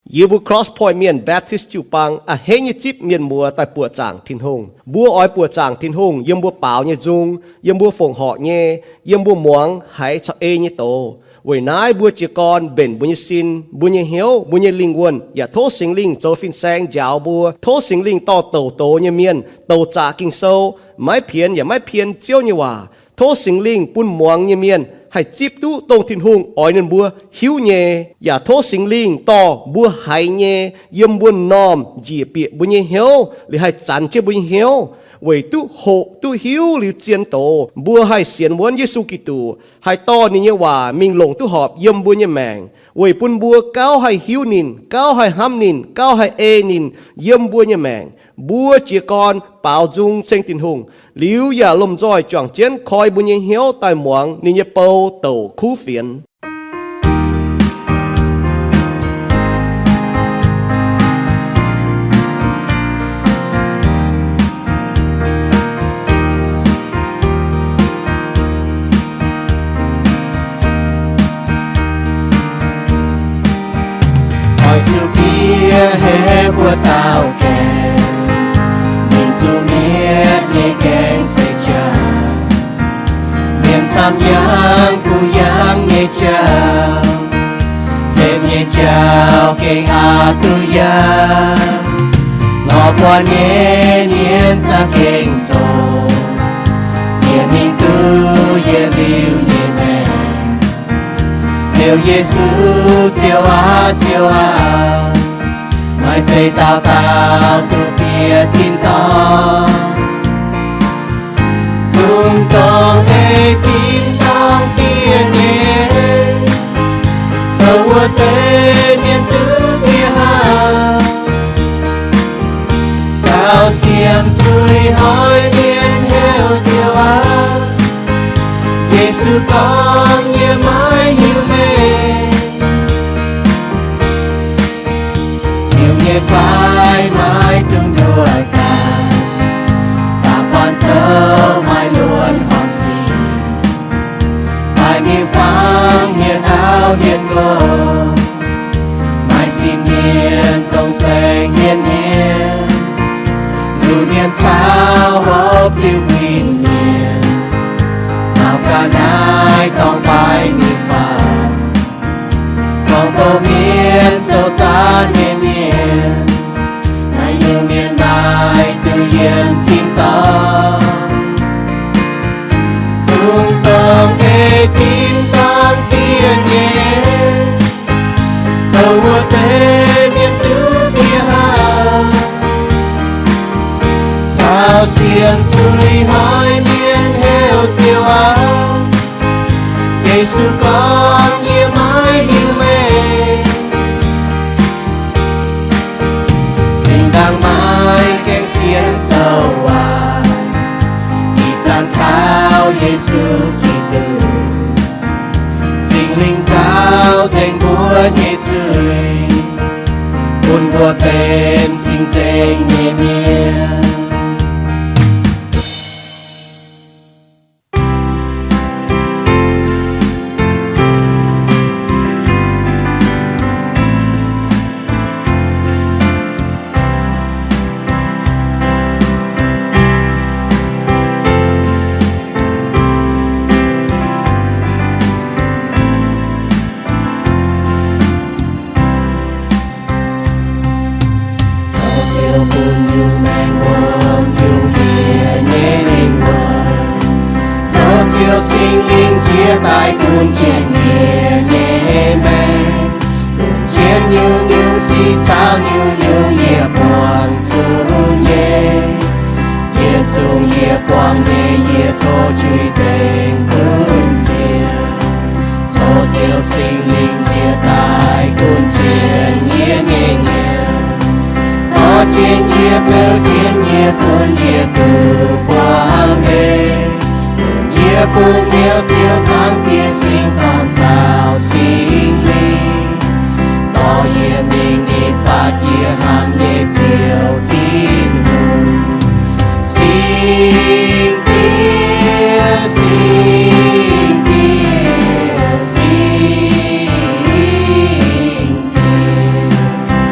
Yie mbuo Cross Point Mienh Baptist jiu-baang a'hneiv nyei zipv mienh muoz daaih buoqc zaangc Tin-Hungh. Mbuo oix buoqc zaangc Tin-Hungh yiem mbuo baaux nyei nzung, yiem mbuo fongc horc nyei, yiem mbuo muangx haiz caux ei nyei doz. Weic naaiv mbuo jiez gorn mbenc mbuo nyei sin, mbuo nyei hnyouv, mbuo nyei lingh wuonh, yaac tov Singx Lingh zoux fin-saeng njaaux mbuo. Tov Singx Lingh dorh douc doz nyei mienh, douc zaqc Ging-Sou, maiv pienx yaac maiv pien Ziouv nyei waac. Tov Singx Lingh bun muangx nyei mienh haih zipv duqv dongh Tin-Hungh oix ninh mbuo hiuv nyei, yaac tov Singx Lingh dorh mbuo haiz nyei yiem mbuo m'normh njiec bieqc mbuo nyei hnyouv, liuz haih zanx jienv mbuo nyei hnyouv, weic duqv hoqc duqv hiuv liuz zien doz, mbuo haih sienx wuonv Yesu Giduc, haih dorh ninh nyei waac mingh longc duqv horpc yiem mbuo nyei maengc, weic bun mbuo gauh haih hiuv ninh, gauh haih hnamv ninh, gauh haih ei ninh yiem mbuo nyei maengc. Mbuo jiez gorn baaux nzung ceng Tin-Hungh, liuz yaac lomh nzoih juangc jienv koi mbuo nyei hnyouv daaih muangx ninh nyei bou douc kuv fienx. Oix zuqc bieqc haiv mbuo dauh gaengh, mingh zuqc mietc nyei gaengh seix jauv, mienh camv yangh kuh yangh nyei jauv, hepc nyei jauv gengh aqc duqv yangh. Lorz buatc nyei mienh za'gengh zoqc, yie mingh duqv yie liuz nyei maengc. Heuc Yesu, Ziouv aac, Ziouv aac, maaih zeiz dauh dauh duqv bieqc tin-dorngh. Kungx dongh ei tin-dorngh diev nyei, zoux wuov deix mienh duqv bieqc haic. Taux siemv zuiz hnoi mienh heuc Ziouv aac, Yesu gorngv, yie maiv hiuv meih. Hnyouv nyei fai maiv dungx nduov daaih, da'faanh zoux maaih luonx horngc sic, maaih miuc-fangx hietv auv hietv nqox, maaih sin mienh dongh saeng hietv mienh, luc mienh caux hopv liuz winh mienh, taux ga'naaiv dorng baaix miuc-fangx, gorngv doqc mienh zoux zaanv nyei mienh. Naaiv nyungc mienh maaih duqv yiem tin-dorngh. Kungx dongh ei tin-dorngh diev nyei, zoux wuov deix mienh duqv bieqc haic. Taux siemv zuiz hnoi mienh heuc Ziouv aac, Yesu gorngv, yie maiv hiuv meih. Zinh ndaangc maaih gaeng sienx zoux waaic, ih zanc kaux Yesu Giduc, Singx Lingh nzaaux nzengc mbuo nyei zuiz, bun mbuo benx cing-nzengc nyei mienh. Tov Ziouv bun nyungc maengc wuom, nyungc hieh nyei lingh wuonh. Tov Ziouv Singx Lingh jiex daaih gunv jienv yie nyei maengc, gunv jienv nyungc-nyungc sic caux nyungc-nyungc yie buangh zuqc nyei. Yietc zungv yie buangh nyei, yie tov juix nzengc bun Ziouv. Tov Ziouv Singx Lingh jiex daaih gunv jienv yie nyei hnyouv, dorh jienv yie, beu jienv yie, bun yie duqv buangh heh, bun yie bungx hnyouv Ziouv Zaangc Diex Singx Dorn caux Singx Lingh, dorh yie mingh nitv faatv yie hnamv nyei Ziouv Tin-Hungh. Singx Diex, Singx Diex, Singx Diex.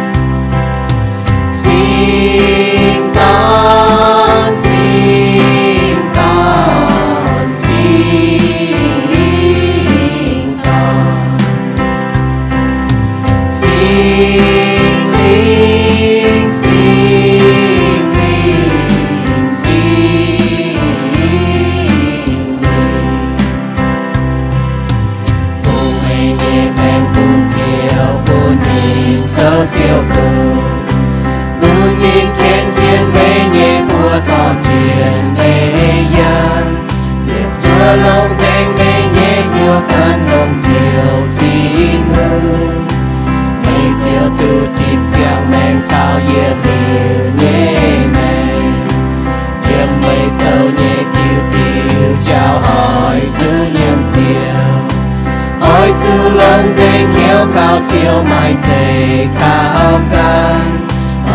zoux Ziouv mbuox. Bun ninh ken jienv meih nyei buoz dorh jienv meih yangh, ziepc zuoqv longc nzengc meih nyei hnyouv gan longx Ziouv Tin-Hungh. Meih ziouc duqv zipv ziangh maengc caux yietc liuz nyei maengc. Yiem meih zoux nyei diuh diuh jauv oix zuqc nyiemc Ziouv. Oix zuqc longc nzengc hnyouv kaux Ziouv maaih zeiv kaux gan.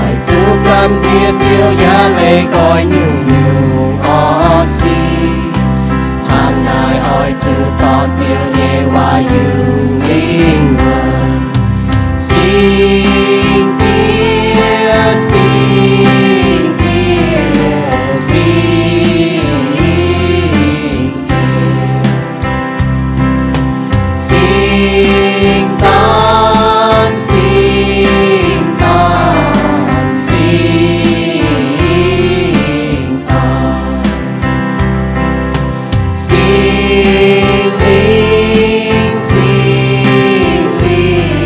Oix zuqc gamh nziex Ziouv yaac leih goiv nyungc-nyungc orv sic. Hnangv naaic oix zuqc dorh Ziouv nyei waac yungz lingh wuonh. Singx Diex, Singx Diex, Singx Diex, Singx Dorn, Singx Dorn, Singx Dorn, Singx Lingh, Singx Lingh,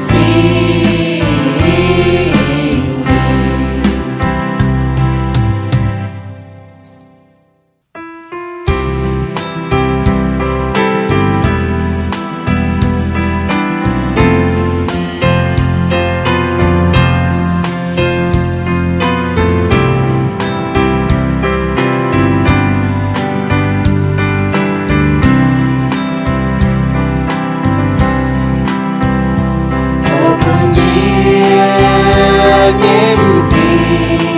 Singx Lingh. Tov bun yie nyei m'zing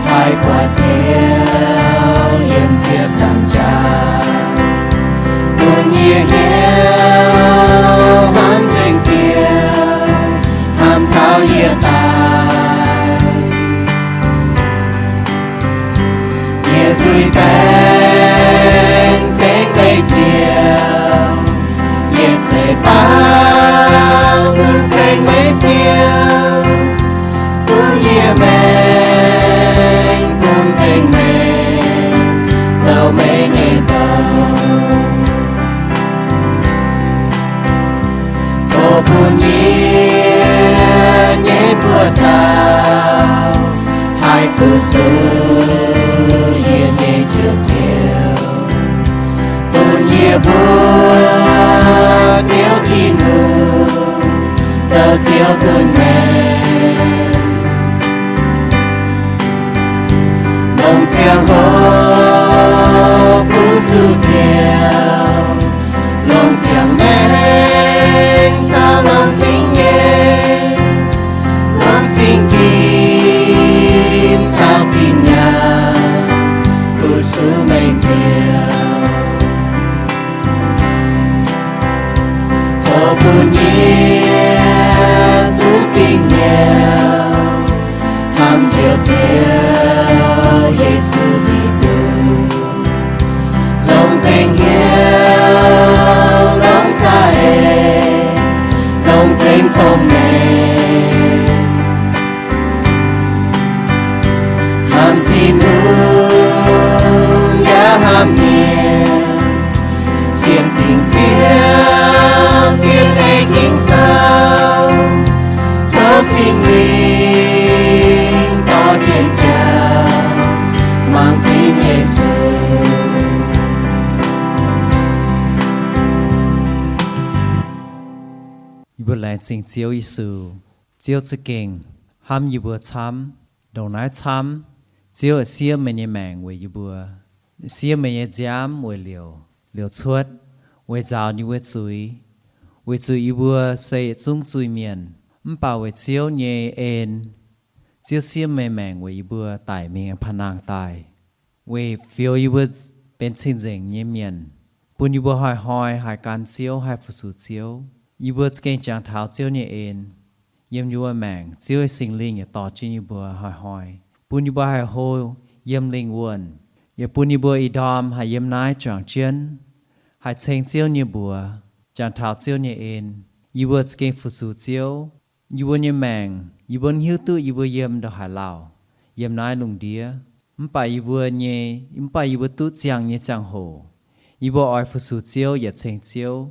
haih buatc Ziouv yiem ziepc nzaangc jaax, bun yie hnyouv hnamv nzengc Ziouv, hnamv taux yie daaih. Yie zuiz baengc ceng meih Ziouv, yie zeiz baaux nzung ceng meih Ziouv, bun yie maengc bun nzengc meih, zoux meih nyei bou. Tov bun yie nyei buoz-zaux haih fu-sux yie nyei Njoux Ziouv, bun yie mbuox Ziouv Tin-Hungh zoux Ziouv gunv maengc. Longc ziangh hoc fu-sux Ziouv, longc ziangh maengc caux longc zingh nyeic, longc zingh ginv caux zingh nyaanh fu-sux meih Ziouv. Tov bun yie zungv dingh hnyouv hnamv Njoux Ziouv Yesu Giduc, longc nzengc hnyouv, longc za'eix, longc nzengc cong-mengh, hnamv Tin-Hungh yaac hnamv mienh, sienx dingc Ziouv, sienx ei Ging-Sou, tov Singx Lingh dorh jienv jaax mangc dingc Yesu. Yie mbuo laengz zingh Ziouv Yesu. Ziouv za'gengh hnamv yie mbuo camv. Ndongc naaiv camv, Ziouv siev meih nyei maengc weic yie mbuo, siev meih nyei nziaamv weic liouc, liouc cuotv, weic nzaaux ninh mbuo zuiz, weic zuqc yie mbuo se yietc zungv zuiz-mienh. Mv baac weic Ziouv nyei en, Ziouv siev meih maengc weic yie mbuo daic mingh paan-nangh daaih, weic fioux yie mbuo benx cing-nzengc nyei mienh, bun yie mbuo hnoi-hnoi haih gan Ziouv, haih fu-sux Ziouv. Yie mbuo za'gengh jangx taux Ziouv nyei en yiem yie mbuo maengc. Ziouv nyei Singx Lingh yaac dorh jienv yie mbuo hnoi-hnoi, bun yie mbuo haih hlo yiem lingh wuonh, yaac bun yie mbuo ih ndorm haih yiem naaiv juangc jienv, haih ceng Ziouv nyei mbuox, jangx taux Ziouv nyei en. Yie mbuo za'gengh fu-sux Ziouv. Yie mbuo nyei maengc, yie mbuo hiuv duqv yie mbuo yiem ndongc haaix lauh, yiem naaiv lungh ndiev, mv baac yie mbuo nyei, mv baac yie mbuo duqv ziangh nyei ziangh hoc, yie mbuo oix fu-sux Ziouv yaac ceng Ziouv.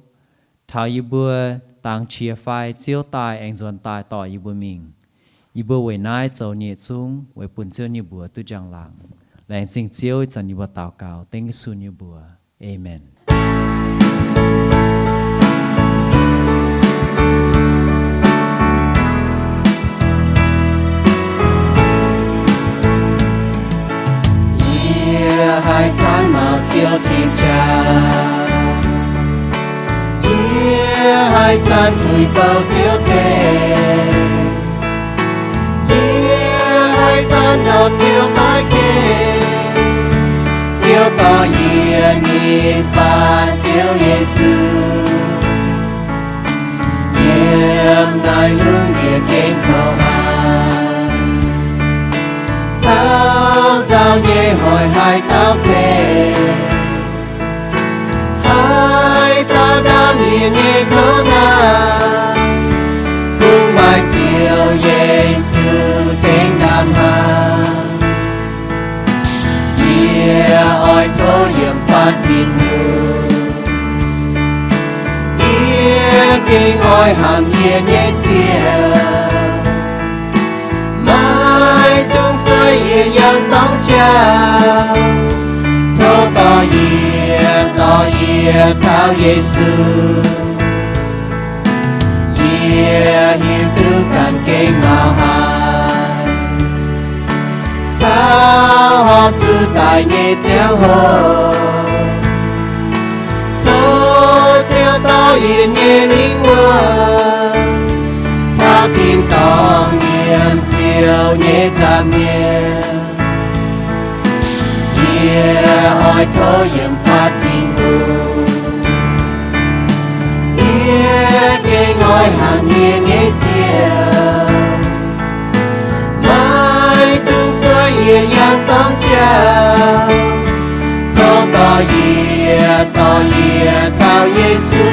Taux yie mbuo dangx qiex fai Ziouv daaih aengx nzuonx daaih dorh yie mbuo mingh. Yie mbuo weic naaiv zoux nyeic zungv weic bun Ziouv nyei mbuox duqv njang-laangc. Laengz zingh Ziouv, ih zanc yie mbuo daux gaux dengv Yesu nyei mbuox. Aamen. Yie haih zanc maux Ziouv tin-jaa. Yie haih zanc tuix bouh Ziouv tengx. Yie haih zanc lorz Ziouv daaih ken. Ziouv dorh yie ninh faanh Ziouv Yesu. Yiem naaiv lungh ndiev gengh kouv haic. Taux nzauh nyei hoic haaix dauh tengx. Haaix dauh ndaam yie nyei kouv naaic, kungx maaih Ziouv Yesu tengx ndaam haic. Yie oix tov yiem fatv Tin-Hungh. Yie gengh oix hnamv yie nyei Ziouv. Maiv dungx sueih yie yangh dorngx jauv. Tov dorh yie, dorh yie taux Yesu. Yie hiuv duqv ganh gengh maux haic. Taux horpc zuqc daic nyei ziangh hoc, tov Ziouv dorh yie nyei lingv wuonh taux tin-dorngh yiem Ziouv nyei nza'hmien. Yie oix tov yiem fatv Tin-Hungh. Yie gengh oix hnamv yie nyei Ziouv. Maiv dungx sueih yie yangh dorngx jauv. Tov dorh yie, dorh yie taux Yesu.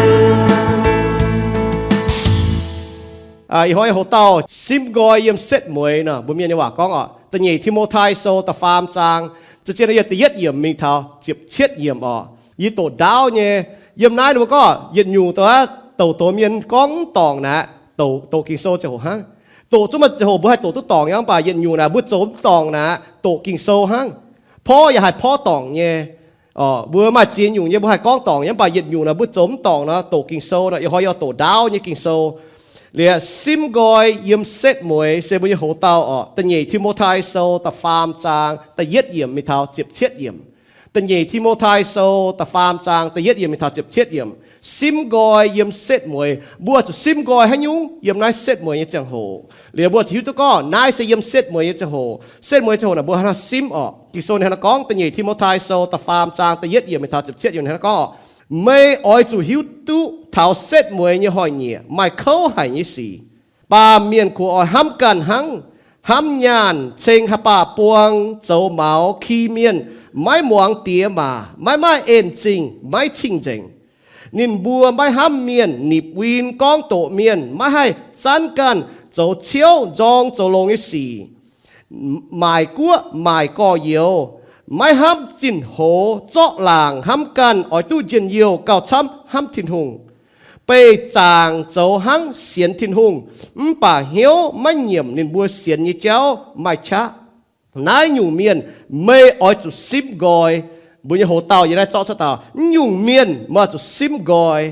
Ih hnoi hoc dauh simv nqoi yiem setv mueiz nor, mbuo Mienh nyei waac gorngv oc, da'nyeic Ti^mo^tai Sou da'faam zaang, za'gengh yiem da'yietv yiemc mingh taux ziepc cietv yiemc oc. Yie doqc ndaauv nyei, yiem naaiv ninh mbuo gorngv yietc nyungc douc, douc mienh gorngv mv dorngc naaic, doqc Ging-Sou ziangh hoc hnangv. Doqc zungv maaih ziangh hoc mbuo haih doqc duqv dorngc nyei, mv baac yietc nyungc naaic mbuo zoux mv dorngc naaic, doqc Ging-Sou hnangv. Porv yaac haih porv dorngc nyei. Mbuo maaih ziex nyungc nyei mbuo haih gorngv dorngc nyei, mv baac yietc nyungc naaic mbuo zoux mv dorngc nor, doqc Ging-Sou nor, ih hnoi yie oix doqc ndaauv nyei Ging-Sou. Liuz simv nqoi yiem setv mueiz se mbuo nyei hoc dauh oc, da'nyeic Ti^mo^tai Sou da'faam zaang da'yietv yiemc mingh taux ziepc cietv yiemc. Da'nyeic Ti^mo^tai Sou da'faam zaang da'yietv yiemc mingh taux ziepc cietv yiemc. Simv nqoi yiem setv mueiz, mbuo zuqc simv nqoi haaix nyungc yiem naaiv setv mueiz nyei ziangh hoc. Liuz mbuo zuqc hiuv duqv gorngv naaiv se yiem setv mueiz nyei ziangh hoc. Setv mueiz nyei ziangh hoc naaic mbuo hnangv naaiv simv oc. Ging-Sou ninh hnangv naaiv gorngv, da'nyeic Ti^mo^tai Sou da'faam zaang da'yietv yiemc mingh taux ziepc cietv yiemc ninh hnangv naaiv gorngv, meih oix zuqc hiuv duqv taux setv mueiz nyei hnoi-nyieqc maaih kouv haic nyei sic. Baamh mienh kungx oix hnamv ganh hnangv, hnamv nyaanh, ceng haaix baac buang, zoux maux, ki mienh, maiv muangx diex maac, maiv maaih en zingh, maiv cing-nzengc. Ninh mbuo maiv hnamv mienh, nipc win, gorngv doqc mienh, maiv haih zanv ganh zoux ciouv nzorng zoux longx nyei sic, maaic guoqv maaic gorx-youz, maiv hnamv zinh hoz zorqv laangc, hnamv ganh oix duqv njien-youh gauh camv hnamv Tin-Hungh. Beih zaangc zoux hnangv sienx Tin-Hungh, mv baac hnyouv maiv nyiemc ninh mbuo sienx nyei jauv maaih qaqv. Naaiv nyungc mienh meih oix zuqc simv nqoi. Mbuo nyei hoc dauh yiem naaiv zorqv cuotv dauh, naaiv nyungc mienh meih oix zuqc simv nqoi.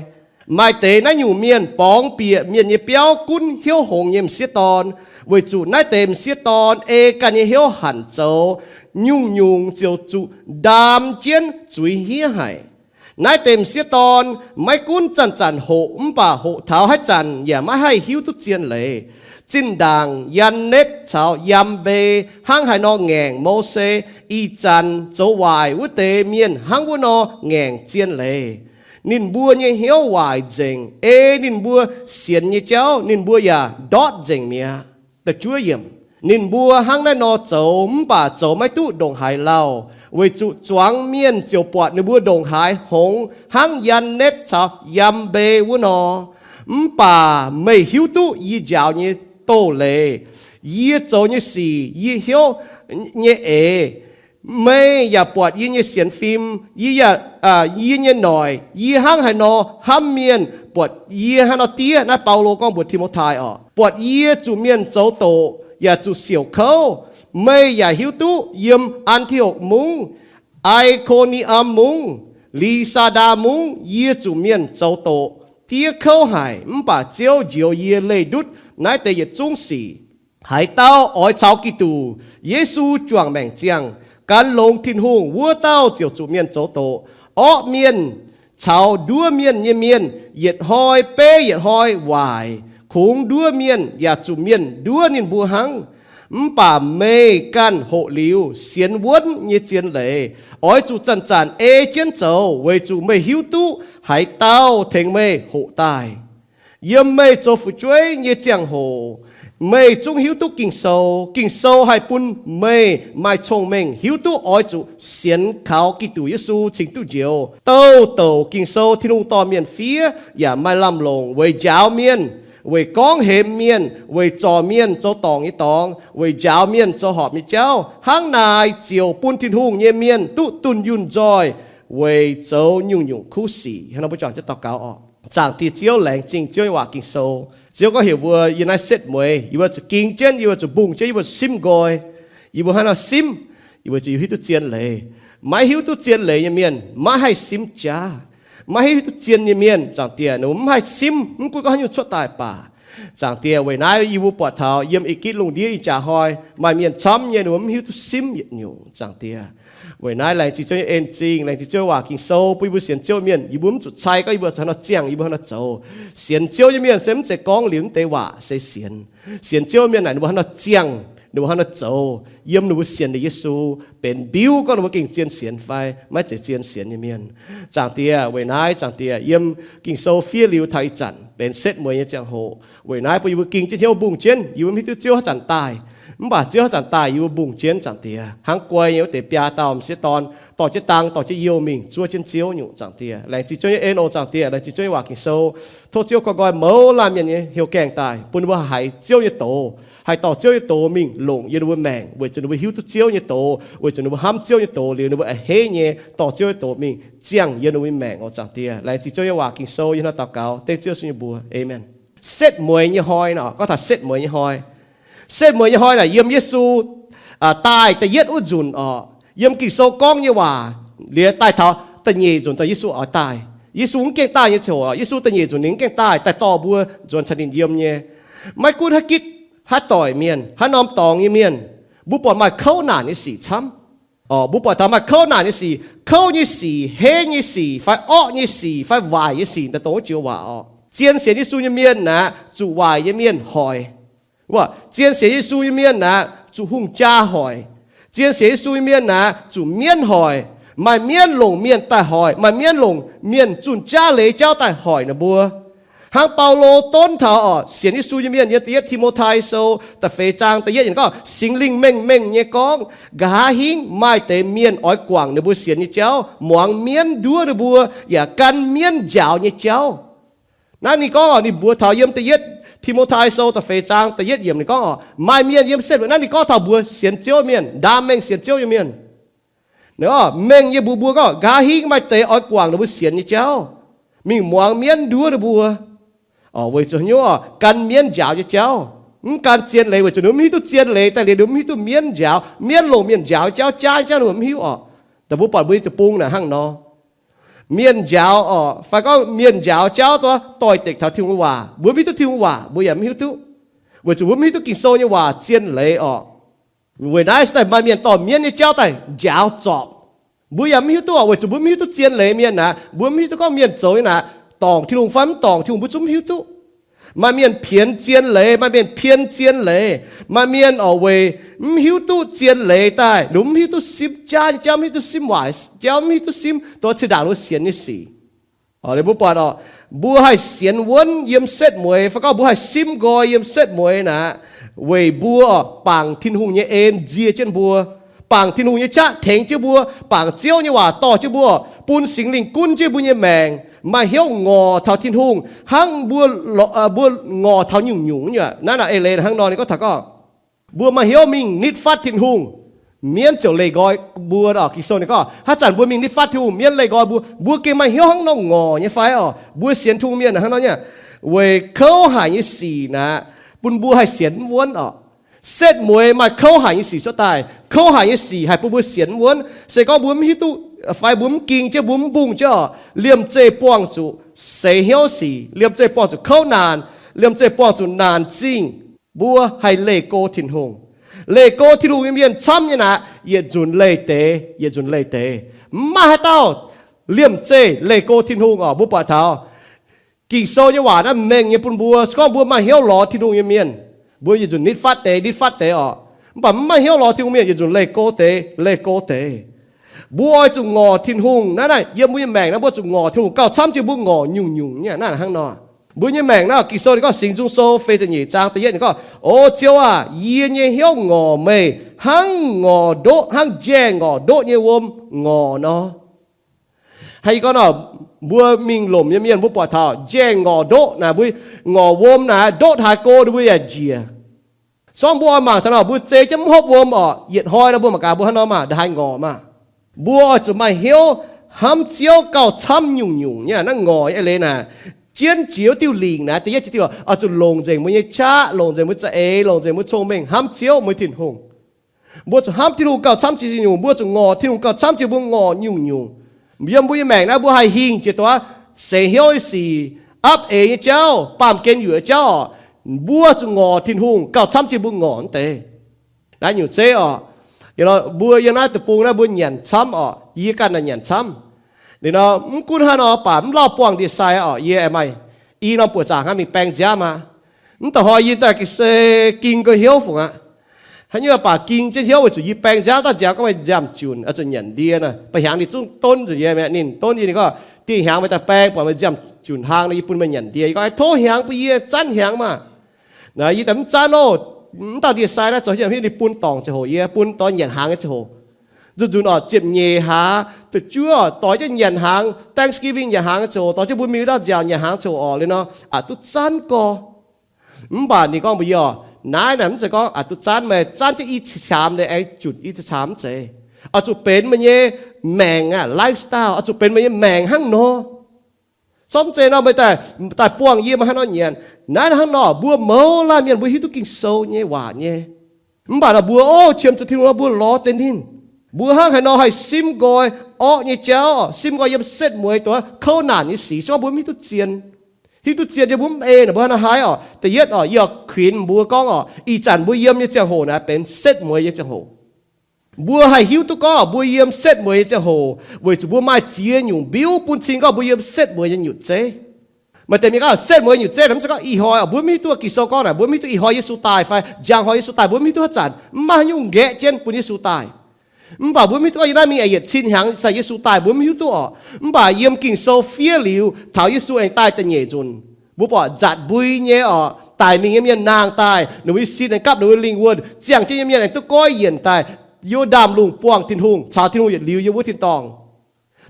Maaih deix naaiv nyungc mienh borngz bieqc mienh nyei biauv gunv hnyouv hngongx nyei m'sieqv dorn, weic zuqc naaiv deix m'sieqv dorn ei ganh nyei hnyouv hanc zoux, nyungc-nyungc ziouc zuqc ndaam jienv zuiz hniev haic. Naaiv deix m'sieqv dorn maiv gunv zanc-zanc hoqc, mv baac hoqc taux haaix zanc yaac maiv haih hiuv duqv zien leiz. Zinh ndaangc Yan^netv caux Yam^mbe hnangv haaix nor ngaengc Mose, ih zanc zoux waaic wuov deix mienh hnangv wuov nor ngaengc zien leiz. Ninh mbuo nyei hnyouv waaic nzengc, ei ninh mbuo sienx nyei jauv ninh mbuo yaac ndortv nzengc mi'aqv. Ninh mbuo hnangv naaiv nor zoux mv baac zoux maiv duqv ndongc haaix lauh, weic zuqc zuangx mienh ziouc buatc ninh mbuo ndongc haaix hngongx hnangv Yan^netv caux Yam^mbe wuov nor. Mv baac meih hiuv duqv yie njaaux nyei doz-leiz, yie zoux nyei sic, yie hnyouv nyei eix, Meih yaac buatc yie nyei sienx fim, yie yaac, yie nyei noic, yie hnangv haaix nor hnamv mienh, buatc yie hnangv nor diev. Naaiv Baulo gorngv mbuox Ti^mo^tai oc, buatc yie zuqc mienh zoux doqc yaac zuqc siouc kouv. Meih yaac hiuv duqv yiem An^ti^okc Mungv, I^ko^ni^am Mungv, Li^saa^ndaa Mungv yie zuqc mienh zoux doqc, diev kouv haic. Mv baac Ziouv njoux yie leih ndutv naaiv deix yietc zungv sic. Haaix dauh oix caux Giduc Yesu juangc maengc ziangh, gan longx Tin-Hungh, wuov dauh ziouc zuqc mienh zoux doqc. Orqv mienh caux nduov mienh nyei mienh yietc hnoi beiv yietc hnoi waaic. Kungx nduov mienh yaac zuqc mienh nduov ninh mbuo hnangv. Mv baac meih ganh hoqc liuz sienx wuonv nyei zien leiz, oix zuqc zanc-zanc ei jienv zoux, weic zuqc meih hiuv duqv haaix dauh tengx meih hoqc daaih. Yiem meih zoux fu'jueiv nyei ziangh hoc, meih zungv hiuv duqv Ging-Sou. Ging-Sou haih bun meih maaih cong-mengh hiuv duqv oix zuqc sienx kaux Giduc Yesu cingx duqv njoux. Douh douc Ging-Sou Tin-Hungh dorh mienh fiev yaac maaih lamh longc weic njaaux mienh, weic gorngv hemx mienh, weic zorc mienh zoux dorngc nyei dorngx, weic njaaux mienh zoux horpc nyei jauv. Hnangv naaic ziouc bun Tin-Hungh nyei mienh duqv dunh yunh nzoih weic zoux nyungc-nyungc kuv sic. Hnangv nor mbuo juangc jienv daux gaux oc. Zaangc Diex Ziouv, laengz zingh Ziouv nyei waac Ging-Sou. Ziouv gorngv heuc mbuo yiem naaiv setv mueiz, yie mbuo zuqc ging jienv, yie mbuo zuqc mbungh jienv, yie mbuo zuqc simv nqoi. Yie mbuo hnangv nor simv, yie mbuo ziouc hiuv duqv zien leiz. Maiv hiuv duqv zien leiz nyei mienh maiv haih simv jaav. Maiv hiuv duqv zien nyei mienh, Zaangc Diex, ninh mbuo mv haih simv, mv gunv gorngv haaix nyungc cuotv daaih baac, Zaangc Diex, weic naaiv yie mbuo buatc taux yiem Egipv lungh ndiev ih jaax hnoi maaih mienh camv nyei, ninh mbuo mv hiuv duqv simv yietc nyungc, Zaangc Diex. Weic naaiv laengz zingh Ziouv nyei en zingh, laengz zingh Ziouv nyei waac Ging-Sou bun yie mbuo sienx Ziouv mienh. Yie mbuo mv zuqc cai gorngv yie mbuo zuqc haaix nor ziangh, yie mbuo haaix nor zoux. Sienx Ziouv nyei mienh se mv zeiz gorngv liuz mv deix waac se sienx. Sienx Ziouv mienh naaic ninh mbuo haaix nor ziangh, ninh mbuo haaix nor zoux, yiem ninh mbuo sienx liuz Yesu benx mbiuv gorngv ninh mbuo gengh zien sienx fai maiv zeiz zien sienx nyei mienh. Zaangc Diex, weic naaiv, Zaangc Diex, yiem Ging-Sou fiev liuz taux ih zanc benx setv mueiz nyei ziangh hoc. Weic naaiv bun yie mbuo ging jienv hnyouv mbungh jienv, yie mbuo mv hiuv duqv Ziouv haaix zanc daaih. Mv baac Ziouv haaix zanc daaih yie mbuo mbungh jienv, Zaangc Diex, hnangv guai nyei wuov deix biaa dauh m'sieqv dorn dorh jienv dang dorh jienv youh mingh zuov jienv Ziouv nyungc, Zaangc Diex. Laengz zingh Ziouv nyei en oc, Zaangc Diex. Laengz zingh Ziouv nyei waac Ging-Sou. Tov Ziouv guai nqoi mouz laanh mienh nyei hnyouv gaengh daaih bun ninh mbuo haih haiz Ziouv nyei doz, haih dorh Ziouv nyei doz mingh longc yiem ninh mbuo maengc, weic zuqc ninh mbuo hiuv duqv Ziouv nyei doz, weic zuqc ninh mbuo hnamv Ziouv nyei doz liuz ninh mbuo a'hneiv nyei dorh Ziouv nyei doz mingh ziangh yiem ninh mbuo nyei maengc oc, Zaangc Diex. Laengz zingh Ziouv nyei waac Ging-Sou, yie hnangv daux gaux dengv Ziouv Yesu nyei mbuox, aamen. Setv mueiz nyei hnoi nor, gorngv taux setv mueiz nyei hnoi. Setv mueiz nyei hnoi naaic yiem Yesu daaih da'yietv wuov nzunc oc. Yiem Ging-Sou gorngv nyei waac liuz daaih taux da'nyeic nzunc daaih Yesu oix daaih. Yesu mv gaengh daaih nyei ziangh hoc, Yesu da'nyeic nzunc ninh mv gaengh daaih, daaih dorh mbuo nzuonx caux ninh yiem nyei. Maiv gunv haaix gitv, haaix doic mienh, haaix norm dorngx nyei mienh, mbuo buatc maaih kouv naanc nyei sic camv. Mbuo buatc taux maaih kouv naanc nyei sic, kouv nyei sic, henv nyei sic, fai orqv nyei sic, fai waaic nyei sic daaih dongh wuov joux waac oc. Zien sienx Yesu nyei mienh naaic zuqc waaic nyei mienh hoic. Zien sienx Yesu nyei mienh naaic zuqc hungh jaa hoic. Zien sienx Yesu nyei mienh naaic zuqc mienv hoic. Maaih mienv longc mienh daaih hoic, maaih mienv longc mienh zunh jaav leiz jauv daaih hoic ninh mbuo. Hnangv Baulo donv taux oc, sienx Yesu nyei mienh yiem da'yietv Ti^mo^tai Sou da'feix zaang da'yietv yiemc gorngv, Singx Lingh mengh mengh nyei gorngv, nqa'haav hingv maaih deix mienh oix guangc ninh mbuo sienx nyei jauv, muangx mienv nduov ninh mbuo, yaac gan mienv njaaux nyei jauv. Naaiv ninh gorngv oc, ninh mbuox taux yiem da'yietv Ti^mo^tai Sou da'feix zaang da'yietv yiemc ninh gorngv oc, maaih mienh yiem setv mueiz naaiv ninh gorngv taux mbuox sienx Ziouv mienh, ndaam mengh sienx Ziouv nyei mienh. Ninh gorngv mengh nyei mbuox mbuo gorngv, nqa'haav hingv maaih deix oix guangc ninh mbuo sienx nyei jauv, mingh muangx mienv nduov ninh mbuo. Weic zuqc haaix nyungc oc? Gan mienv njaaux nyei jauv. Mv gan zien leiz, weic zuqc ninh mbuo mv hiuv duqv zien leiz daaih liuz ninh mbuo mv hiuv duqv mienv njaaux. Mienv longc mienh njaaux jauv, jaav nyei jauv ninh mbuo mv hiuv oc. Da'nyeic mbuo buatc mbuo nyei deic-bung naaic hnangv nor. Mienh njaaux oc, fai gorngv mienh njaaux jauv duqv doix-dekc taux Tin-Hungh nyei waac, mbuo mv hiuv duqv Tin-Hungh waac, mbuo yaac mv hiuv duqv. Weic zuqc mbuo mv hiuv duqv Ging-Sou nyei waac zien leiz oc. Weic naaiv se daaih maaih mienh dorh mienv nyei jauv daaih njaaux zorpc. Mbuo yaac mv hiuv duqv oc, weic zuqc mbuo mv hiuv duqv zien leiz mienh naaic, mbuo mv hiuv duqv gorngv mienh zoux nyei naaic dorngc Tin-Hungh fai mv dorngc Tin-Hungh mbuo zungv mv hiuv duqv. Maaih mienh pienx zien leiz, maaih mienh pien zien leiz, maaih mienh oc weic mv hiuv duqv zien leiz daaih, ninh mv hiuv duqv simv jaav nyei jauv, mv hiuv duqv simv waaic jauv, mv hiuv duqv simv dongh zinh ndaangc ninh mbuo sienx nyei sic. Mbuo buatc oc, mbuo haih sienx wuonv yiem setv mueiz, fai gorngv mbuo haih simv nqoi yiem setv mueiz naaic, weic mbuo bangc Tin-Hungh nyei en nzie jienv mbuo, bangc Tin-Hungh nyei qaqv tengx jienv mbuo, bangc Ziouv nyei waac dorh jienv mbuo, bun Singx Lingh gunv jienv mbuo nyei maengc, maaih hnyouv ngorc taux Tin-Hungh hnangv mbuo, mbuo ngorc taux nyungc-nyungc nyei. Naaiv naaic eix leiz hnangv nor ninh gorngv taux gorngv, mbuo maaih hnyouv mingh nitv fatv Tin-Hungh. mienv ziouc leih nqoi mbuo oc. Ging-Sou ninh gorngv haaix zanc mbuo mingh nitv fatv Tin-Hungh, mienv leih nqoi mbuo, mbuo gengh maaih hnyouv hnangv nor ngorc nyei fai oc? Mbuo sienx Tin-Hungh mienh hnangv nor nyei, weic kouv haic nyei sic naaic bun mbuo haih sienx mv wuonv oc. Setv mueiz maaih kouv haic nyei sic cuotv daaih. Kouv haic nyei sic haih bun mbuo sienx mv wuonv. Se gorngv mbuo mv hiuv duqv fai mbuo mv ging jienv, mbuo mv mbungh jienv oc, liemh zeih buangh zuqc seix hnyouv sic, liemh zeih buangh zuqc kouv naanc, liemh zeih buangh zuqc naanc zingh, mbuo haih leih go Tin-Hungh. Leih go Tin-Hungh nyei mienh camv nyei naaic yietc nzunc leih deix, yietc nzunc leih deix. Mv maaih haaix dauh liemh zeih leih go Tin-Hungh oc. Mbuo buatc taux Ging-Sou nyei waac naaiv mengh nyei bun mbuo. Se gorngv mbuo maaih hnyouv lorz Tin-Hungh nyei mienh, mbuo yietc nzunc nitv fatv deix, nitv fatv deix oc. Mv baac mv maaih hnyouv lorz Tin-Hungh mienh yietc nzunc leih go deix, leih go deix. Mbuo oix zuqc ngorc Tin-Hungh naaiv, naaiv yiem mbuo nyei maengc naaiv mbuo zuqc ngorc Tin-Hungh gauh camv jiex mbuo ngorc nyungc-nyungc nyei. Naaiv hnangv nor, mbuo nyei maengc naaiv, Ging-Sou ninh gorngv, Singx Nzung Sou feix ziepc nyeic zaang da'yietv ninh gorngv, O Ziouv aah! Yie nyei hnyouv ngorc meih hnangv ngorc ndoqv, hnangv njaengh ngorc ndoqv nyei wuom ngorc nor. Hnangv yie gorngv nor, mbuo mingh lomc nyei mienh mbuo buatc taux njaengh ngorc ndoqv naaic, mbuo ngorc wuom naaic, ndoqv taux haaix go ninh mbuo yaac njiec. Se gorngv mbuo oix mangc taux nor, mbuo zei jienv mv hopv wuom oc, yietc hnoi nor mbuo mangc gaax mbuo hnangv nor maah, ndongc haaix ngorc maah. Mbuo oix zuqc maaih hnyouv hnamv Ziouv gauh camv nyungc-nyungc nyei. Naaiv ngorc nyei eix leiz naaic, jienv jiex wuov diuh lingc naaic, da'yietv jiex diuh oix zuqc longc nzengc mbuo nyei qaqv, longc nzengc mbuo za'eix, longc nzengc mbuo cong-mengh hnamv Ziouv, mbuo Tin-Hungh. Mbuo zuqc hnamv Tin-Hungh gauh camv jiex nyungc-nyungc, mbuo zuqc ngorc Tin-Hungh gauh camv jiex mbuo ngorc nyungc-nyungc. Yiem mbuo nyei maengc naaiv mbuo haih hingh jiex duqv seix hnyouv nyei sic, apv eix nyei jauv, baamh gen yuoqc nyei jauv oc, mbuo zuqc ngorc Tin-Hungh gauh camv jiex mbuo ngorc wuov deix. Naaiv nyungc zeiv oc, mbuo yiem naaiv deic-bung naaiv mbuo nyanc camv oc, yie ganh naaic nyanc camv. Ninh nor, mv gunv hnangv nor baac mv lauh buangh ndie-sai oc, yie aengx maaih i norm buoqc zaangc hnangv mingh baeng nziaamv aqv. Mv da'hoi yie daaih ga'sie ging go hnyouv fungc aqv. Haaix nyungc baac ging jienv hnyouv weic zuqc yie baeng nziaamv daaih nziaamv gorngv meih nziaamv-junc oix zuqc nyanc ndie nor. Ba'hnyangx ninh zungv donv nzunc yie mi'aqv. Ninh donv yie, ninh gorngv, Dingh hnyangx meih daaih baeng buatc meih nziaamv-junc hlang nor, yie bun meih nyanc ndie. Yie gorngv, Tov hnyangx bun yie, zanv hnyangx maah. Naaic yie daaih mv zanv oc. Mv dauh ndie-sai naaiv zoux hnyouv ninh bun dorngc ziangh hoc, yie bun dorh nyanc hnaangx nyei ziangh hoc. Nzunc-nzunc oc, ziepc nyeic hlaax, fu'juov doix jienv nyanc hnaangx, Thanksgiving nyanc hnaangx nyei ziangh hoc, doix jienv mbuo mingh wuov dauh nziaauc nyanc hnaangx ziangh hoc oc, liuz nor, aqc duqv zanv gorx. Mv baac ninh gorngv mbuox yie oc, naaiv naaic mv zeiz gorngv aqc duqv zanv, meih zanv jienv i cix-caamx liuz aengx junc i cix-caamx mv zeiz. Oix zuqc benx meih nyei maengc aqv, lifestyle, oix zuqc benx meih nyei maengc hnangv nor. Sorng zeiz nor meih daaih, daaih buangh yie maaih hnangv nor nyanc. Naaiv hnangv nor mbuo mouz laanh mienh mbuo hiuv duqv Ging-Sou nyei waac nyei. Mv baac nor mbuo, o, qiemx zuqc Tin-Hungh nor mbuo lorz deix ninh. Mbuo hnangv haaix nor haih simv nqoi orqv nyei jauv, simv nqoi yiem setv mueiz dongh kouv naanc nyei sic, se gorngv mbuo mv hiuv duqv zien. Hiuv duqv zien yie mbuo mv ei naaic mbuo hnangv haaix oc. Da'yietv oc, yie oix kuinx mbuo gorngv oc, ih zanc mbuo yiem nyei ziangh hoc naaic benx setv mueiz nyei ziangh hoc. Mbuo haih hiuv duqv gorngv mbuo yiem setv mueiz nyei ziangh hoc weic zuqc mbuo maaih ziex nyungc mbiuv bun cing gorngv mbuo yiem setv mueiz nyei nyutc zeiv. Maaih deix mienh gorngv setv mueiz nyutc zeiv naaic mv zeiz gorngv ih hnoi oc, mbuo mv hiuv duqv Ging-Sou gorngv naaic, mbuo mv hiuv duqv ih hnoi Yesu daaih fai njang hnoi Yesu daaih, mbuo mv hiuv duqv haaix zanc, mv maaih haaix nyungc nqaeqv jienv bun Yesu daaih. Mv baac mbuo mv hiuv duqv gorngv yie naaiv mingh aengx yietc cin hnyangx sai Yesu daaih, mbuo mv hiuv duqv oc. Mv baac yiem Ging-Sou fiev liuz taux Yesu aengx daaih da'nyeic nzunc, mbuo buatc nzatc mbui nyei oc, daic mingh nyei mienh nangh daaih, ninh mbuo nyei sin aengx gapv ninh mbuo lingh wuonh, ziangh jienv nyei mienh aengx duqv goiv yienc daaih, Yo^ndaam Lungh buangh Tin-Hungh caux Tin-Hungh yietc liuz yiem wuov tin-dorngh.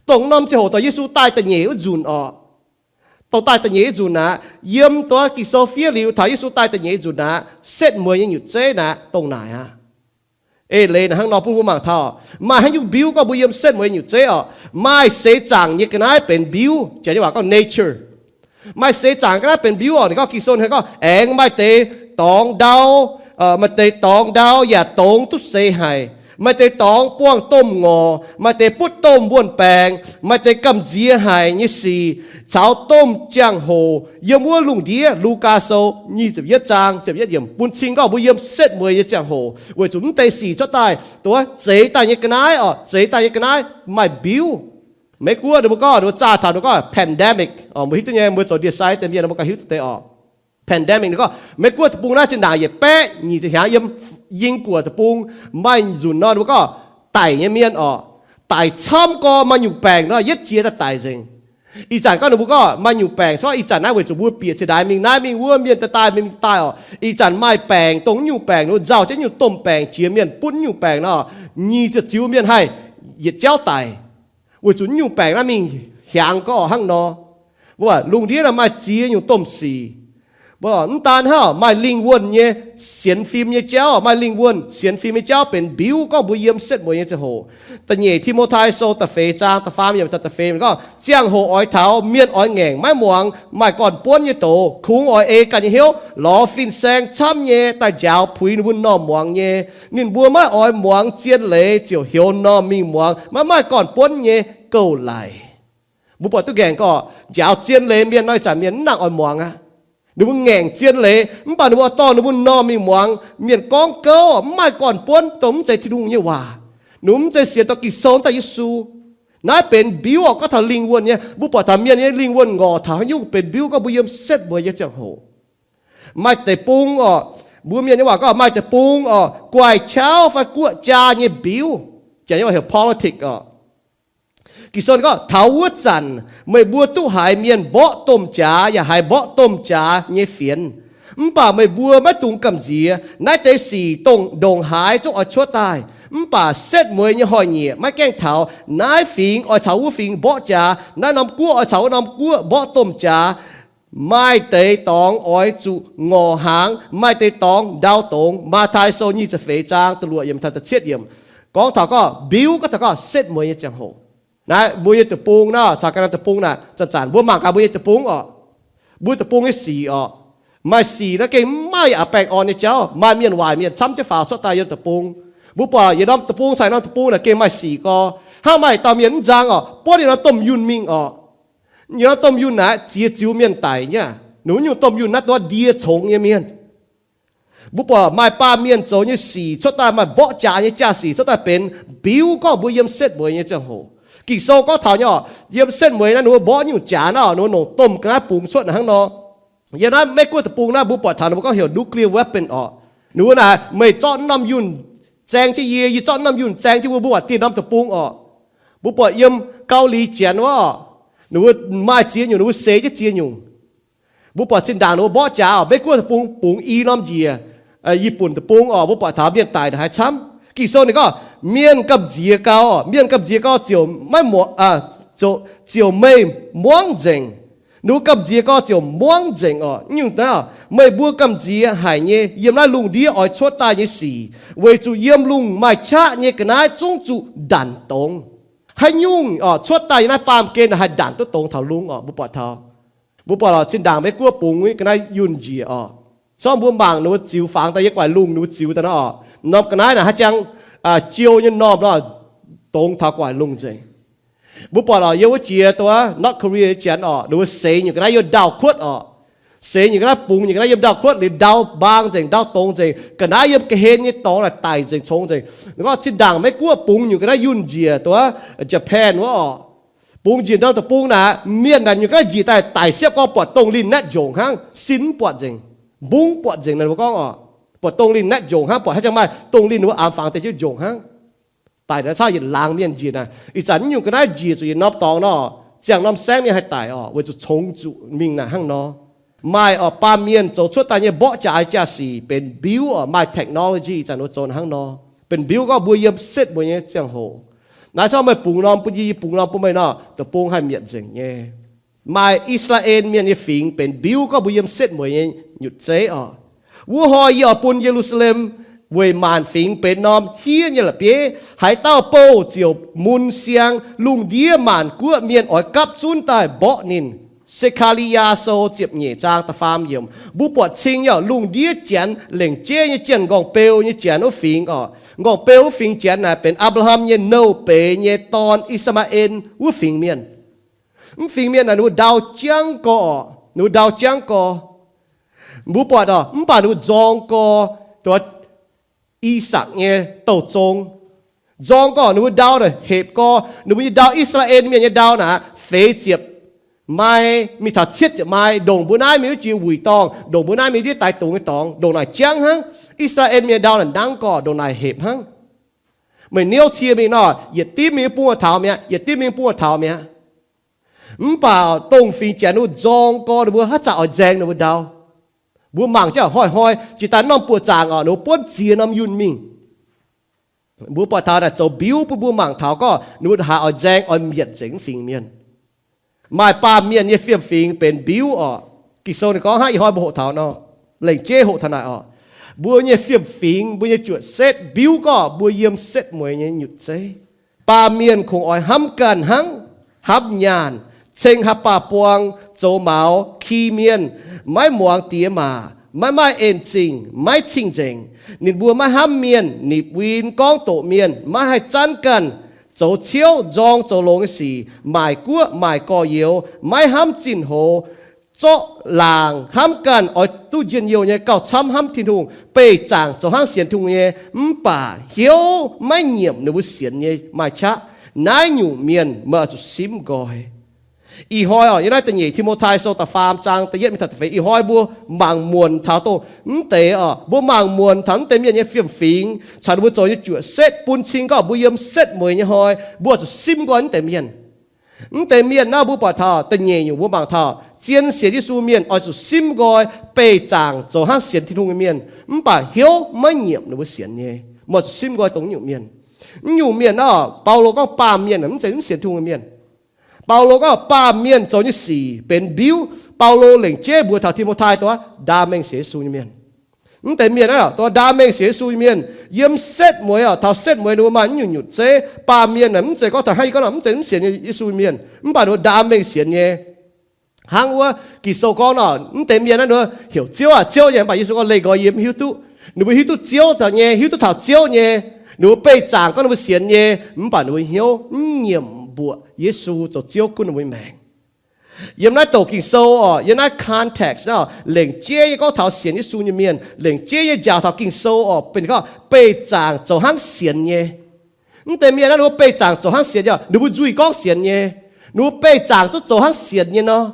Dongh norm ziangh hoc dongh Yesu daaih da'nyeic wuov nzunc oc. Dongh daaih da'nyeic wuov nzunc aqv, yiem dongh Ging-Sou fiev liuz taux Yesu daaih da'nyeic wuov nzunc aqv, setv mueiz nyei nyutc zeiv naaic dongh naaic aqv. Eix leiz naaic hnangv nor bun mbuo mangc taux, maaih haaix nyungc mbiuv gorngv mbuo yiem setv mueiz nyutc zeiv oc? Maaih seix zaangc nyei ga'naaiv benx mbiuv, janx nyei waac gorngv nature. Maaih seix zaangc ga'naaiv benx mbiuv oc. Ninh gorngv Ging-Sou hnangv gorngv, aengx maaih deix dorngx ndau, maaih deix dorngx ndau yaac dongz duqv seix haic. Maaih deix dorngx buangh domh ngorc, maaih deix butv domh wuon-baengc, maaih deix gamh nziex haic nyei sic, caux domh jangx-hoc yiem wuov lungh ndiev. Lugaa Sou nyic ziepc yietv zaang ziepc yietv yiemc bun cing gorngv mbuo yiem setv mueiz nyei ziangh hoc, weic zuqc mv deix sic cuotv daaih, dongh zeix daaih nyei ga'naaiv oc, zeix daaih nyei ga'naaiv maaih mbiuv. Meiv Guoqv ninh mbuo gorngv, ninh mbuo zaah taux ninh mbuo gorngv pandemic oc. Mbuo hiuv duqv nyei, mbuo zoux ndie-sai deix mienh mbuo gauh hiuv duqv deix oc. Pandemic ninh gorngv Meiv Guoqv deic-bung naaiv zinh ndaangc yietc baeqv nyic ziepc hnyangx yiem Ying Guoqv deic-bung, maaih nzunc nor ninh mbuo gorngv daic nyei mienh oc, daic camv gorx, maaih nyungc baengc nor yietv jiex daaih daic nzengc. Ih zanc gorngv ninh mbuo gorngv maaih nyungc baengc, se gorngv ih zanc naaiv weic zuqc mbuo bieqc ciex ndaix mingh naaiv mingh wuov, mienh daaih daaih mingh daaih oc. Ih zanc maaih baengc, dongh nyungc baengc nor nzauh jienv nyungc domh baengc jiex mienh, butv nyungc baengc nor, nyic ziepc ziux mienh haih yietc jauv daic. Weic zuqc nyungc baengc naaiv mingh hiaangx gorx hnangv nor. Mbuo lungh ndiev naaiv maaih ziex nyungc domh sic. Mv daan hnangv, maaih lingh wuonh nyei sienx fim nyei jauv, maaih lingh wuonh sienx fim nyei jauv benx mbiuv gorngv mbuo yiem setv mueiz nyei ziangh hoc. Da'nyeic Ti^mo^tai Sou da'feix zaang da'faam yiemc da'feix gorngv, ziangh hoc oix taux mienh oix ngaengc maiv muangx, maaih gorn-buonv nyei doz, kungx oix ei ganh nyei hnyouv, lorz fin-saeng camv nyei daaih njaaux puix ninh mbuo m'normh muangx nyei. Ninh mbuo maiv oix muangx zien leiz ziouc heuc m'normh mingh muangx maiv maaih gorn-buonv nyei gouv-laic. Mbuo buatc duqv ngaengc gorngv njaaux zien leiz mienh nor, ih zanc mienh mv nangc oix muangx aqv. Ninh mbuo ngaengc zien leiz mv baac ninh mbuo dorh ninh mbuo m'normh mingh muangx mienh gorngv gouv mv maaih gorn-buonv, dongh mv zeiz Tin-Hungh nyei waac. Ninh mbuo mv zeiz sienx dorh Ging-Sou daaih Yesu. Naaiv benx mbiuv oc. Gorngv taux lingh wuonh nyei, mbuo buatc taux mienh nyei lingh wuonh ngorc taux haaix nyungc benx mbiuv gorngv mbuo yiem setv mueiz nyei ziangh hoc. Maaih deic-bung oc, mbuo mienh nyei waac gorngv maaih deic-bung oc, guaix qauv fai guoqv jaa nyei mbiuv, janx nyei waac heuc politic oc. Ging-Sou gorngv, taux wuov zanc meih mbuo duqv haiz mienh mborqv domh jaax yaac haiz mborqv domh jaax nyei fienx. Mv baac meih mbuo maiv dungx gamh nziex naaiv deix sic dongh ndongc haaix zungv oix cuotv daaih. Mv baac setv mueiz nyei hnoi-nyieqc maiv gaengh taux. Naaiv fingx oix caux wuov fingx mborqv jaax, naaiv norm guoqv oix caux wuov norm guoqv mborqv domh jaax. Maaih deix dorngx oix zuqc ngorc hnaangx, maaih deix dorngx ndau dongz. Matv^taai Sou nyic ziepc feix zaang da'luoqc yiemc taux da'cietv yiemc gorngv taux gorngv mbiuv, gorngv taux gorngv setv mueiz nyei ziangh hoc. Naaiv mbuo nyei deic-bung naaiv, caux ga'naaiv deic-bung naaiv, zanc-zanc mbuo mangc gaax mbuo nyei deic-bung oc. Mbuo deic-bung nyei sic oc, maaih sic naaiv gengh mv maaih yaac baengh orn nyei jauv. Maaih mienh waaic mienh camv jienv faaux cuotv daaih yiem deic-bung. Mbuo buatc yietc norm deic-bung caux yietc norm deic-bung naaic gengh maaih sic gorx. Hnangv maaih dauh mienh mv nzang oc, buonv yietc norm domh yunh mingh oc. Yietc norm domh yunh naaic ziex ziux mienh daic nyei. Ninh mbuo nyungc domh yunh naaiv duqv ndie congx nyei mienh. Mbuo buatc maaih baamh mienh zoux nyei sic cuotv daaih maaih mborqv jaax nyei jaa-sic cuotv daaih benx mbiuv gorngv mbuo yiem setv mueiz nyei ziangh hoc. Ging-Sou gorngv taux nyei oc, yiem setv mueiz naaiv ninh mbuo mborqv nyungc jaax naaiv oc, ninh mbuo longc domh ga'naaiv bungx cuotv hnangv nor. Yiem naaiv Meiv-Guoqv deic-bung naaiv mbuo buatc taux ninh mbuo gorngv heuc nuclear weapon oc. Ninh mbuo naaic meih zorqv norm yunh zaeng jienv yie, yie zorqv norm yunh zaeng jienv mbuo, mbuo buatc dieh norm deic-bung oc. Mbuo buatc yiem Gau^li Janx wuov oc, ninh mbuo maaih ziex nyungc, ninh mbuo seix jienv ziex nyungc. Mbuo buatc zinh ndaangc ninh mbuo mborqv jaax oc, Meiv-Guoqv deic-bung bungx i norm njiec, Yietc Bun deic-bung oc, mbuo buatc taux mienh daic ndongc haaix camv. Ging-Sou ninh gorngv, mienh gamh nziex gau, mienh gamh nziex gau ziouc maiv muangx, ziouc meih muangv nzengc. Ninh mbuo gamh nziex gau ziouc muangv nzengc oc. Nyungc naaiv, meih mbuo gamh nziex haic nyei yiem naaiv lungh ndiev oix cuotv daaih nyei sic, weic zuqc yiem lungh maaih qaqv nyei ga'naaiv zungv zuqc ndanc dongz. Haaix nyungc oc cuotv daaih yiem naaiv baamh gen haih ndanc duqv dongz taux lungh oc. Mbuo buatc taux, mbuo buatc oc, zinh ndaangc Meiv-Guoqv bungx wuov ga'naaiv yunh njiec oc, corc mbuo mangc ninh mbuo ziux fangx daaih yiem gu'nguaaic lungh ninh mbuo ziux daaih nor oc, norm ga'naaiv naaic haaix jangx jiou nyei normh nor, dongz taux gu'nguaaic lungh nzengc. Mbuo buatc oc, yiem wuov jiex dongh North Korea nyei janx oc, ninh mbuo seix nyungc ga'naaiv yiem ndau-kuotv oc. Seix nyungc ga'naaiv, bungx nyungc ga'naaiv yiem ndau-kuotv liuz ndau mbaang nzengc, ndau dongz nzengc, ga'naaiv yiem ga'hlen nyei dorngx naaic daic nzengc congx nzengc. Ninh gorngv zinh ndaangc Meiv-Guoqv bungx nyungc ga'naaiv yunh njiec dongh Japan wuov oc, bungx njiec norm deic-bung naaic, mienh naaic nyungc ga'naaiv njiec daaih daic siepv gorngv buatc dongh linh naetv njongc hnangv, sin mv buatc nzengc, mbungv mv buatc nzengc. Ninh mbuo gorngv oc, buatc dongh linh naetv njongc hnangv, buatc haaix jangx maaih dongh linh ninh mbuo aamx fangx deix jienv njongc hnangv. Daic naaiv camv yietc laangz mienh njiec naaic. Ih zanc nyungc ga'naaiv njiec zuqc yietc norm dorngx nor, ziangh norm saengv mienh haih daic oc, weic zuqc congx zuqc mingh naaic hnangv nor. Maaih oc, baamh mienh zoux cuotv daaih nyei mborqv jaax jaa-sic benx mbiuv oc, maaih technology ih zanc ninh mbuo zoux naaic hnangv nor, benx mbiuv gorngv mbuo yiem setv mueiz nyei ziangh hoc. Naaiv camv meih bungx norm bun yie, yie bungx norm bun meih nor, deic-bung haih mietc nzengc nyei. Maaih I^saa^laa^en Mienh nyei fingx benx mbiuv gorngv mbuo yiem setv mueiz nyei nyutc zeiv oc. Wuov hnoi yie oix bun Ye^lu^saa^lem weic maanc fingx benx norm hiev nyei la'bieiv. Haaix dauh bouh ziouc mun siang. Lungh ndiev maanc guoqv mienh oix gapv zunv daaih mborqv ninh. Se^kaa^li^yaa Sou ziepc nyeic zaang da'faam yiemc. Mbuo buatc cing nyei oc, lungh ndiev janx lengc jeiv nyei janx, nqorngv-beu nyei janx wuov fingx oc. Nqorngv-beu wuov fingx janx naaic benx Apc^laa^ham nyei nouh beiz nyei dorn, I^saa^maa^en wuov fingx mienh. Mv fingx mienh naaic ninh mbuo ndau jangv gorx oc, ninh mbuo ndau jangv gorx. Mbuo buatc oc, mv baac ninh mbuo nzorng gorx, I^sakc nyei douh zong. Nzorng gorx ninh mbuo ndau naaic hepc gorx. Ninh mbuo nyei ndau, I^saa^laa^en Mienh nyei ndau naaic feix ziepc mai mingh taux cietv ziepc mai, ndongc mbuo naaiv mingh wuov jiex wuic dorngh, ndongc mbuo naaiv mingh ndiev daix dungz nyei dorngx, ndongc naaic jangv hnangv. I^saa^laa^en Mienh ndau naaic nangv gorx, ndongc naaic hepc hnangv. Meih niouv cie mingh nor, yietc dimv mingh bung taux mi'aqv, yietc dimv mingh bung taux mi'aqv. Mv baac dongh fingx janx ninh mbuo nzorng gorx ninh mbuo haaix zanc oix nzaeng ninh mbuo ndau. Mbuo mangc jienv hnoi-hnoi jiex daaih norm buoqc zaangc oc, ninh mbuo buonv ziex norm yunh mingh. Mbuo buatc taux naaic zoux mbiuv bun mbuo mangc taux gorngv ninh mbuo haaix oix nzaeng oix mietc nzengc mv fingx mienh. Maaih baamh mienh nyei fiem-fingx benx mbiuv oc. Ging-Sou ninh gorngv hnangv, ih hnoi mbuo hoqc taux nor, lengc jeiv hoqc taux naaic oc. Mbuo nyei fiem-fingx, mbuo nyei juoqc setv mbiuv gorngv mbuo yiem setv mueiz nyei nyutc zeiv. Baamh mienh kungx oix hnamv ganh hnangv, hnamv nyaanh, ceng haaix baac buang, zoux maux, ki mienh, maiv muangx diex maac, maiv maaih en zingh, maiv cing-nzengc. Ninh mbuo maiv hnamv mienh, nipc win, gorngv doqc mienh, maiv haih zanv ganh, zoux ciouv, nzorng zoux longx nyei sic, maaic guoqv, maaic gorx-youz, maiv hnamv zinh hoz, zorqv laangc, hnamv ganh oix duqv njien-youh nyei, gauh camv hnamv Tin-Hungh, beih zaangc zoux hnangv sienx Tin-Hungh nyei, mv baac hnyouv maiv nyiemc ninh mbuo sienx nyei maaih qaqv. Naaiv nyungc mienh meih oix zuqc simv nqoi. Ih hnoi oc, yiem naaiv da'nyeic Ti^mo^tai Sou da'faam zaang da'yietv mingh taux da'feix, ih hnoi mbuo mangc muonc taux dongh mv deix oc, mbuo mangc muonc taux mv deix mienh nyei fiem-fingx caux ninh mbuo zoux nyei juoqc setv bun cing gorngv mbuo yiem setv mueiz nyei hnoi, mbuo oix zuqc simv nqoi mv deix mienh. Mv deix mienh naaiv mbuo buatc taux da'nyeic nyungc mbuo mangc taux zien sienx Yesu mienh oix zuqc simv nqoi beih zaangc zoux hnangv sienx Tin-Hungh nyei mienh, mv baac hnyouv maiv nyiemc ninh mbuo sienx nyei. Meih oix zuqc simv nqoi dongh nyungc mienh. Mv nyungc mienh naaiv, Baulo gorngv baamh mienh mv zeiz mv sienx Tin-Hungh nyei mienh. Baulo gorngv baamh mienh zoux nyei sic benx mbiuv. Baulo lengc jeiv mbuox taux Ti^mo^tai dongh ndaa mengh sienx Yesu nyei mienh. Mv deix mienh naaiv dongh ndaa mengh sienx Yesu nyei mienh, yiem setv mueiz oc, taux setv mueiz ninh mbuo maaih mv nyungc nyutc zeiv. Baamh mienh naaic mv zeiz gorngv taux hnangv yie gorngv nor, mv zeiz mv sienx Yesu nyei mienh, mv baac ninh mbuo ndaa mengh sienx nyei. Hnangv wuov Ging-Sou gorngv nor, mv deix mienh naaiv ninh mbuo heuc Ziouv aac, Ziouv nyei, mv baac Yesu gorngv leih nqoi yie mv hiuv duqv. Ninh mbuo hiuv duqv Ziouv taux nyei, hiuv duqv taux Ziouv nyei, ninh mbuo beih zaangc gorngv ninh mbuo sienx nyei, mv baac ninh mbuo hnyouv mv nyiemc mbuoqc Yesu zoux Ziouv gunv ninh mbuo nyei maengc. Yiem naaiv douc Ging-Sou oc, yiem naaiv context naaiv, lengc jeiv yie gorngv taux sienx Yesu nyei mienh, lengc jeiv yie njaaux taux Ging-Sou oc, benx gorngv beih zaangc zoux hnangv sienx nyei. Mv deix mienh naaiv ninh mbuo beih zaangc zoux hnangv sienx nyei, ninh mbuo nzuih gorngv sienx nyei. Ninh mbuo beih zaangc zuqc zoux hnangv sienx nyei nor.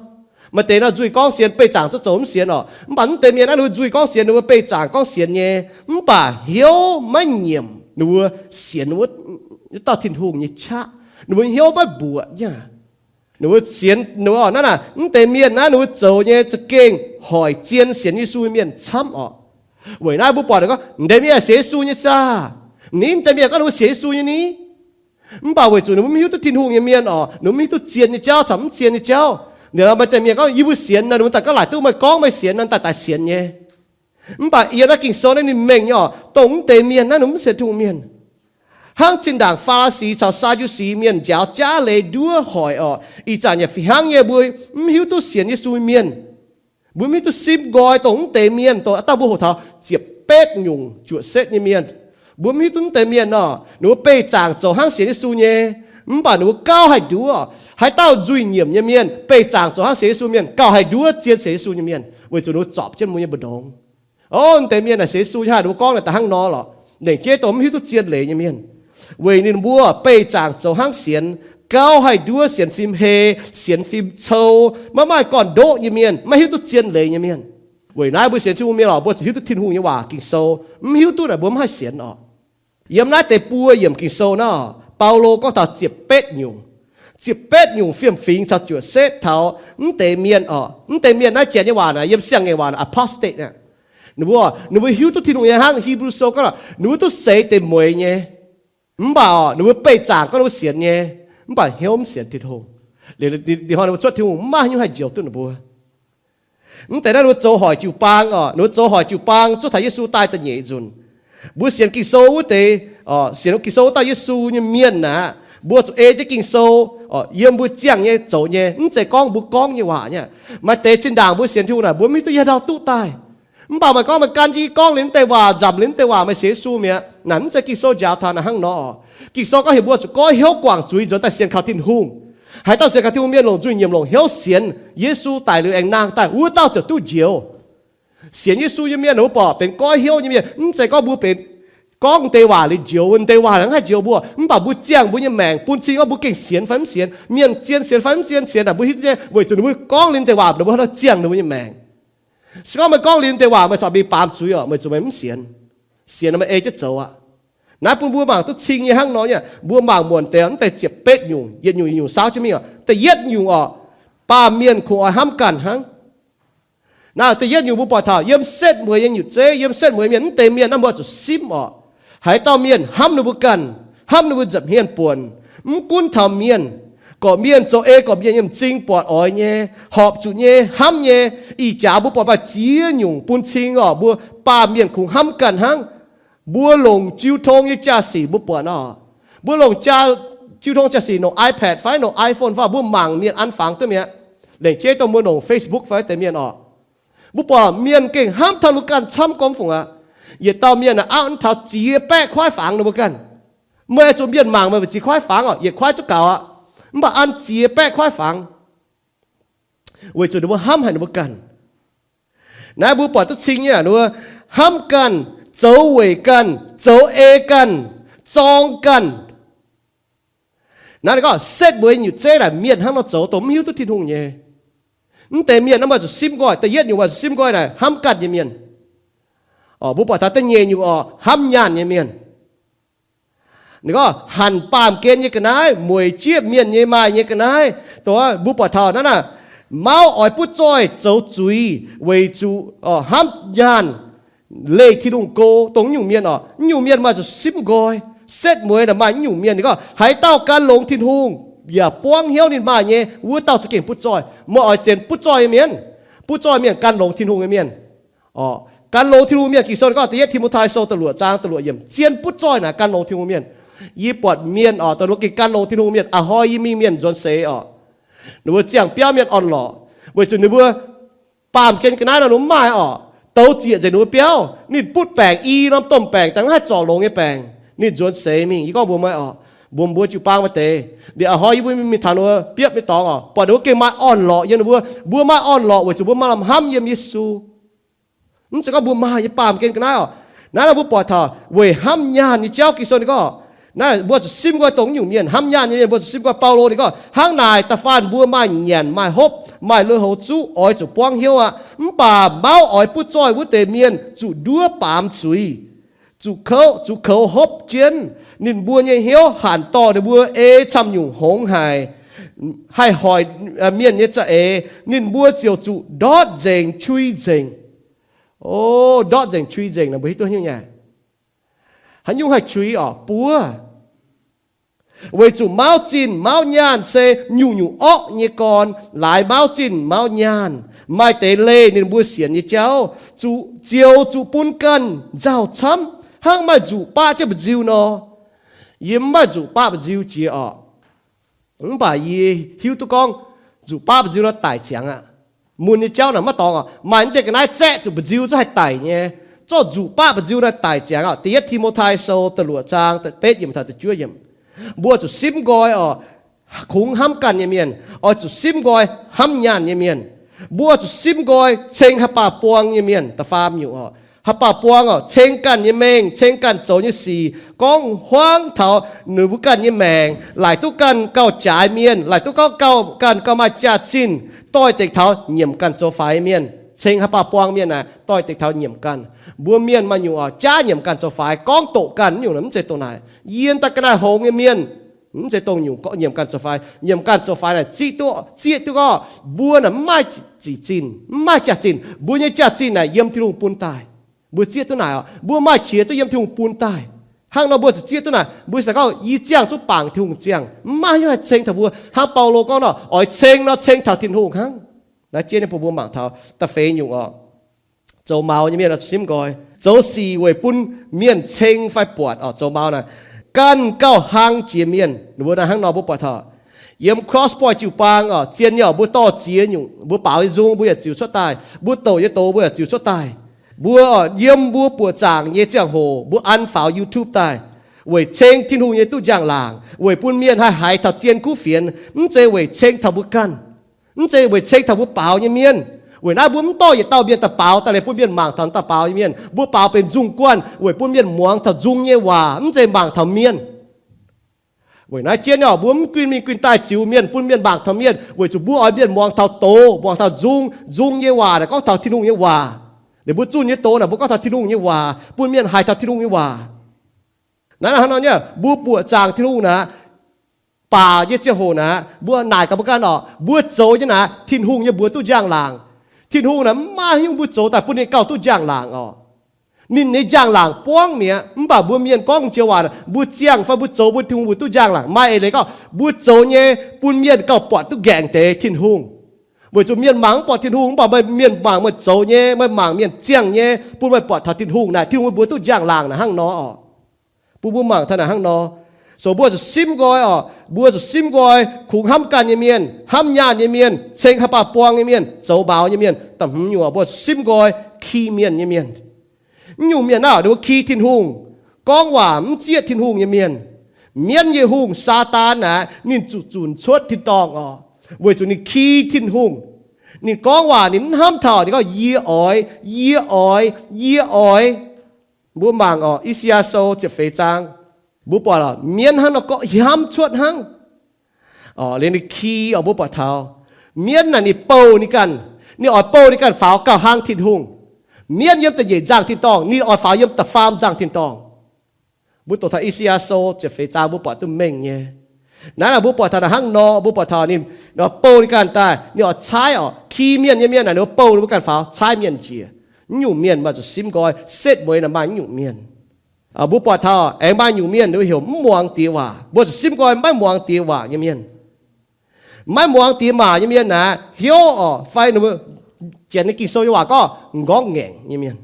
Maaih deix nor nzuih gorngv sienx, beih zaangc zuqc zoux mv sienx oc. Mv baac mv deix mienh naaiv ninh mbuo nzuih gorngv sienx, ninh mbuo beih zaangc gorngv sienx nyei, mv baac hnyouv maiv nyiemc ninh mbuo sienx wuov dauh Tin-Hungh nyei qaqv. Ninh mbuo hnyouv maiv mbuoqc nyei. Ninh mbuo sienx, ninh mbuo oc, naaiv naaic mv deix mienh naaiv ninh mbuo zoux nyei za'gengh hoic zien sienx Yesu nyei mienh camv oc. Weic naaiv mbuo buatc gorngv deix mienh sienx Yesu nyei saah? Ninh deix mienh gorngv ninh mbuo sienx Yesu nyei ni? Mv baac weic zuqc ninh mbuo mv hiuv duqv Tin-Hungh nyei mienh oc, ninh mbuo mv hiuv duqv zien nyei jauv caux mv zien nyei jauv. Ninh maaih deix mienh gorngv yie mbuo sienx nor, ninh mbuo daaih gorngv laaic duqv meih gorngv meih sienx nor daaih daaih sienx nyei. Mv baac yiem naaiv Ging-Sou naaiv ninh mengh nyei oc, dongh mv deix mienh naaiv ninh mv sienx Tin-Hungh mienh. Hnangv zinh ndaangc Faa^li^si caux Saa^ndu^si mienh njaaux jaav leiz nduov hoic oc, ih zanc yaac fih hnangv nyei, mbuo mv hiuv duqv sienx Yesu mienh. Mbuo mv hiuv duqv simv nqoi dongh mv deix mienh, dongh dauh mbuo hoqc taux ziepc betv nyungc juoqc setv nyei mienh. Mbuo mv hiuv duqv mv deix mienh nor, ninh mbuo beih zaangc zoux hnangv sienx Yesu nyei, mv baac ninh mbuo gauh haih nduov. Haaix dauh nzuih nyiemc nyei mienh, beih zaangc zoux hnangv sienx Yesu mienh, gauh haih nduov zien sienx Yesu nyei mienh, weic zuqc ninh mbuo zorpc jienv mbuo nyei mbu'ndongx. O, mv deix mienh naaic sienx Yesu nyei haic, ninh mbuo gorngv naaic daaih hnangv nor lorqc, lengc jeiv dongh mv hiuv duqv zien leiz nyei mienh. Weic ninh mbuo beih zaangc zoux hnangv sienx, gauh haih nduov sienx fim hei, sienx fim cou, maiv maaih gorn-ndoqv nyei mienh, maiv hiuv duqv zien leiz nyei mienh. Weic naaiv mbuo sienx Tin-Hungh mienh lorqc, mbuo zuqc hiuv duqv Tin-Hungh nyei waac Ging-Sou. Mv hiuv duqv naaic mbuo mv haih sienx oc. Yiem naaiv deix buo yiemc Ging-Sou naaiv, Baulo gorngv taux ziepc betv nyungc, ziepc betv nyungc fiem-fingx caux juoqc setv taux mv deix mienh oc. Mv deix mienh naaiv janx nyei waac naaic, yiem siang-ngaengc waac naaic apostate. Ninh mbuo, ninh mbuo hiuv duqv Tin-Hungh nyei hnangv Hipv^lu Sou gorngv, ninh mbuo duqv seix deic mueiz nyei. Mv baac ninh mbuo beih zaangc gorngv ninh mbuo sienx nyei, mv baac hnyouv mv sienx Tin-Hungh. Liuz, ninh mbuo cuotv Tin-Hungh maiv maaih haaix nyungc haih njoux duqv ninh mbuo. Mv deix naaiv ninh mbuo zoux hoic jiu-baang oc, ninh mbuo zoux hoic jiu-baang zuov taux Yesu daaih da'nyeic nzunc. Mbuo sienx Ging-Sou wuov deix, sienx Ging-Sou wuov dauh Yesu nyei mienh aqv, mbuo zuqc ei jienv Ging-Sou yiem mbuo ziangh nyei zoux nyei, mv zeiz gorngv mbuo gorngv nyei waac nyei. Maaih deix zinh ndaangc mbuo sienx Tin-Hungh naaic, mbuo mv hiuv duqv yie haaix dauh duqv daaih. Mv baac meih gorngv meih gan jienv gorngv liuz mv deix waac, nzamc liuz mv deix waac, meih sienx Yesu mi'aqv. Naaic mv zeiz Ging-Sou njaaux taux naaic hnangv nor. Ging-Sou gorngv heuc mbuo zuqc goiv hnyouv guangc zuiz nzuonx daaih sienx kaux Tin-Hungh. Haaix dauh sienx kaux Tin-Hungh mienh longc nzuih nyiemc longc hnyouv sienx Yesu daic liuz aengx nangh daaih, wuov dauh ziouc duqv njoux. Sienx Yesu nyei mienh, mbuo buatc benx goiv hnyouv nyei mienh, mv zeiz gorngv mbuo benx gorngv deix waac liuz njoux, deix waac mv haih njoux mbuo, mv baac mbuo ziangh mbuo nyei maengc bun cing gorngv mbuo gengh sienx fai mv sienx, mienh zien sienx fai mv zien sienx naaic, mbuo hiuv duqv nyei, weic zuqc ninh mbuo gorngv liuz deix waac, ninh mbuo ziangh ninh mbuo nyei maengc. Se gorngv meih gorngv liuz deix waac, meih corc mingh baamz zuiz oc, meih zuqc meih mv sienx. Sienx nor meih ei jienv zoux aqv. Naaiv bun mbuo mangc duqv cing nyei hnangv nor nyei, mbuo mangc muonc deix mv deix ziepc betv nyungc, yietc nyungc yietc nyungc saauv jienv mingh oc. Da'yietv nyungc oc, baamh mienh kungx oix hnamv ganh hnangv. Naaiv da'yietv nyungc mbuo buatc taux yiem setv mueiz nyei nyutc zeiv, yiem setv mueiz mienh, mv deix mienh naaiv mbuo zuqc simv oc. Haaix dauh mienh hnamv ninh mbuo ganh, hnamv ninh mbuo nza'hmien buonc, mv gunv taux mienh, Gorqv-mienh zoux ei gorqv-mienh nyei m'zing buatc oix nyei, horpc zuqc nyei, hnamv nyei. Ih jaax mbuo buatc maaih ziex nyungc bun cing orqc, mbuo baamh mienh kungx hnamv ganh hnangv. Mbuo longc jiu tong nyei jaa-sic mbuo buatc nor, mbuo longc jiu tong jaa-sic nongc iPad fai nongc iPhone fai mbuo mangc mienh an fangx duqv mi'aqv. Lengc jeiv dongh mbuo nongc Facebook fai deix mienh orqc, mbuo buatc mienh gengh hnamv taux ninh mbuo ganh camv gormx fungc aqv. Yietc dauh mienh aapv taux ziex baeqv kuaaiv fangx ninh mbuo ganh. Meih oix zuqc mienh mangc meih mbu'ziex kuaaiv fangx orqc, yietc kuaaiv zungv gaux aqv. Mv baac an ziex baeqv kuaaiv fangx weic zuqc ninh mbuo hnamv haic ninh mbuo ganh. Naaiv mbuo buatc duqv cing nyei aqv, ninh mbuo hnamv ganh, zoux weic ganh, zoux ei ganh, zorng ganh. Naaiv ninh gorngv setv mueiz nyutc zeiv naaic mienh hnangv nor zoux dongh mv hiuv duqv Tin-Hungh nyei. Mv deix mienh naaiv maaih zuqc simv nqoi. Da'yietv nyungc maaih zuqc simv nqoi naaic hnamv ganh nyei mienh. Mbuo buatc taux da'nyeic nyungc orqc, hnamv nyaanh nyei mienh. Ninh gorngv hanc baamh gen nyei ga'naaiv, mueic jieqv mienh nyei maaih nyei ga'naaiv. Dongh mbuo buatc taux naaiv naaic, mauv oix butv zoih zoux zuiz weic zuqc hnamv nyaanh, leih Tin-Hungh go. Dongh nyungc mienh orqc, nyungc mienh maaih zuqc simv nqoi. Setv mueiz naaic maaih nyungc mienh, ninh gorngv haaix dauh gan longx Tin-Hungh yaac buangv hnyouv ninh maaih nyei, wuov dauh za'gengh butv zoih. Meih oix zenx butv zoih nyei mienh? Butv zoih mienh gan longx Tin-Hungh nyei mienh. Gan longx Tin-Hungh mienh, Ging-Sou gorngv da'yietv Ti^mo^tai Sou da'luoqc zaang da'luoqc yiemc, zien butv zoih naaic gan longx Tin-Hungh mienh. Yie buatc mienh orqc, dongh ninh mbuo gengh gan longx Tin-Hungh mienh, a'hnoi yie mingh mienh nzuonx seix orqc, ninh mbuo ziangh biauv mienh orn-lorqc, weic zuqc ninh mbuo baamh gen ga'naaiv nor ninh mbuo mv maaih orqc, douz zieqc nzengc ninh mbuo biauv. Ninh butv baengc i norm domh baengc daaih mv haih zorc longx nyei baengc. Ninh nzuonx seix mingh, yie gorngv mbuox meih orqc, mbuox mbuo jiu-baang maaih deix, liuz a'hnoi yie mbuo mingh taux ninh mbuo biopv nyei dorngx orqc, buatc ninh mbuo gengh maaih orn-lorqc yiem ninh mbuo. Mbuo maaih orn-lorqc weic zuqc mbuo maaih lamh hnamv yiem Yesu. Mv zeiz gorngv mbuo maaih nyei baamh gen ga'naaiv orqc. Naaiv nor mbuo buatc taux weic hnamv nyaanh nyei jauv, Ging-Sou ninh gorngv, naaiv mbuo zuqc simv nqoi dongh nyungc mienh. Hnamv nyaanh nyei mienh mbuo zuqc simv nqoi. Baulo ninh gorngv, hnangv naaic da'faanh mbuo maaih nyanc maaih hopv maaih lui-houx zuqv oix zuqc buangv hnyouv aqv. Mv baac mauv oix butv zoih wuov deix mienh zuqc nduov baamz zuiz, zuqc kouv, zuqc kouv hopv jienv. Ninh mbuo nyei hnyouv hanc dorh ninh mbuo ei camv nyungc hngongx haic, haih hoic mienh nyei za'eix. Ninh mbuo ziouc zuqc ndortv nzengc qui nzengc. O, ndortv nzengc qui nzengc naaic mbuo hiuv duqv nyei. Haaix nyungc haih qui orqc? Buov. Weic zuqc mauv zinh mauv nyaanh se nyungc-nyungc orqv nyei gorn. Laaix mauv zinh mauv nyaanh, maaih deix leih ninh mbuo sienx nyei jauv, zuqc zioux zuqc bun ganh nzauh camv, hnangv maaih nzuqc baqv jienv mba'nziu nor. Yie mv maaih nzuqc baqv mba'nziu jiex orqc. Mv baac yie hiuv duqv gorngv nzuqc baqv mba'nziu nor daic ziangx aqv. Mun nyei jauv naaic maiv dorngx orqc. Maaih naaiv deix ga'naaiv zaeqv zuqc mba'nziu zungv haih daic nyei. Zorqv nzuqc baqv mba'nziu naaiv daic ziangx orqc. Da'yietv Ti^mo^tai Sou da'luoqc zaang da'betv yiemc taux da'juov yiemc. Mbuo zuqc simv nqoi orqc, kungx hnamv ganh nyei mienh. Oix zuqc simv nqoi hnamv nyaanh nyei mienh. Mbuo zuqc simv nqoi ceng haaix baac buang nyei mienh. Da'faam nyungc orqc, haaix baac buang orqc, ceng ganh nyei mengh, ceng ganh zoux nyei sic, gorngv huaangv taux ninh mbuo ganh nyei maengc, laaic duqv ganh gauh jaaix mienh, laaic duqv gauh ganh gauh maaih jaax-zinh, doix-dekc taux nyiemc ganh zoux faix mienh. Ceng haaix baac buang mienh naaic doix-dekc taux nyiemc ganh. Mbuo mienh maaih nyungc orqc, jaav nyiemc ganh zoux faix, gorngv doqc ganh nyungc, mv zeiz dongh naaic. Yie daaih ga'naaiv hngongx nyei mienh, mv zeiz dongh nyungc nyiemc ganh zoux faix. Nyiemc ganh zoux faix naaic zieqv duqv, zieqv duqv gorngv mbuo naaic mv maaih ziqc zinh, mv maaih jaax-zinh. Mbuo nyei jaax-zinh naaic yiem Tin-Hungh bun daaih. Mbuo zieqv duqv naaic orqc, mbuo maaih qiex zungv yiem Tin-Hungh bun daaih. Hnangv nor mbuo zuqc zieqv duqv naaic, mbuo se gorngv yie ziangh zungv bangc Tin-Hungh ziangh. Mv maaih haaix ceng taux mbuo. Hnangv Baulo gorngv nor, oix ceng nor ceng taux Tin-Hungh hnangv. Naaiv jienv nyei bun mbuo mangc taux da'feix nyungc orqc, zoux maux nyei mienh oix zuqc simv nqoi. Zoux sic weic bun mienh ceng fai buatc orqc, zoux maux naaic ganh gauh hlang jiex mienh. Mbuo naaiv hnangv nor mbuo buatc taux yiem Cross Point jiu-baang orqc, zien nyei orqc, mbuo dorh ziex nyungc, mbuo baaux nyei nzung mbuo yaac ziux cuotv daaih, mbuo douc nyei doz mbuo yaac ziux cuotv daaih. Mbuo orqc, yiem mbuo buoqc zaangc nyei ziangh hoc mbuo an faaux YouTube daaih, weic ceng Tin-Hungh nyei duqv njang-laangc, weic bun mienh haih haiz taux zien kuv fienx, mv zeiz weic ceng taux mbuo ganh, mv zeiz weic ceng taux mbuo baaux nyei mienh. Weic naaiv mbuo mv dorh yietc dauh mienh daaih baaux daaih liuz bun mienh mangc taux dauh baaux nyei mienh. Mbuo baaux benx nzung guanh weic bun mienh muangx taux nzung nyei waac, mv zeiz mangc taux mienh. Weic naaiv jienv orqc, mbuo mv guinh mingh guinh daaih ziux mienh bun mienh mangc taux mienh, weic zuqc mbuo oix mienh muangx taux doz, muangx taux nzung. Nzung nyei waac naaic gorngv taux Tin-Hungh nyei waac. Liuz mbuo zunh nyei doz naaic mbuo gorngv taux Tin-Hungh nyei waac, bun mienh haiz taux Tin-Hungh nyei waac. Naaiv hnangv nor nyei, mbuo buoqc zaangc Tin-Hungh naaic, baac nyei ziangh hoc naaic, mbuo naaic gaax mbuo ganh orqc, mbuo zoux nyei naaic Tin-Hungh nyei mbuox duqv njang-laangc. Tin-Hungh naaic mv maaih haaix nyungc mbuo zoux daaih bun ninh gauh duqv njang-laangc orqc. Ninh nyei njang-laangc buangv mi'aqv. Mv baac mbuo mienh gorngv joux waac, mbuo ziangh fai mbuo zoux bun Tin-Hungh mbuo duqv njang-laangc. Maaih eix leiz gorngv mbuo zoux nyei bun mienh gauh buatc duqv nqaengc deix Tin-Hungh. Weic zuqc mienh mangc mv buatc Tin-Hungh, mv baac meih, mienh mangc meih zoux nyei, meih mangc mienh ziangh nyei, bun meih buatc taux Tin-Hungh naaic, Tin-Hungh mbuo duqv njang-laangc naaic hnangv nor oc. Bun mbuo mangc taux naaic hnangv nor. So mbuo zuqc simv nqoi oc. Mbuo zuqc simv nqoi kungx hnamv ganh nyei mienh, hnamv nyaanh nyei mienh, ceng haaix baac buang nyei mienh, zoux mbaaux nyei mienh. Da'hmz nyungc, mbuo zuqc simv nqoi ki mienh nyei mienh. Mv nyungc mienh naaic, ninh mbuo ki Tin-Hungh, gorngv waac mv zieqv Tin-Hungh nyei mienh. Mienv nyei hungh, Saadaan naaic, ninh zuqc zunc cuotv tin-dorngh oc, weic zuqc ninh ki Tin-Hungh. Ninh gorngv waac ninh mv hnamv taux, ninh gorngv, Yie oix, yie oix, yie oix. Mbuo mangc oc, I^saa^yaa Sou ziepc feix zaang, mbuo buatc mienv hnangv nor gorngv hnamv cuotv hnangv. Liuz ninh ki oc, mbuo buatc taux mienv naaic ninh bouh ninh ganh, ninh oix bouh ninh ganh faaux gauh hnangv Tin-Hungh. Mienv yiem da'nyeic nzangh tin-dorngh, ninh oix faaux yiem da'faam nzangh tin-dorngh. Mbuo doqc taux I^saa^yaa Sou ziepc feix zaang mbuo buatc duqv mengh nyei. Naaiv naaic mbuo buatc taux naaic hnangv nor, mbuo buatc taux ninh bouh ninh ganh daaih, ninh oix caaiv oc, ki mienh nyei mienh naaic ninh bouh ninh mbuo ganh faaux caaiv mienh njiec. Mv nyungc mienh maaih zuqc simv nqoi, setv mueiz naaic maaih mv nyungc mienh. Mbuo buatc taux aengx maaih nyungc mienh ninh heuc mv muangx diex waac. Mbuo zuqc simv nqoi maiv muangx diex waac nyei mienh. Maiv muangx diex maac nyei mienh naaic, hnyouv oc fai ninh mbuo, Janx nyei Ging-Sou nyei waac gorngv m'nqorngv ngaengc nyei mienh.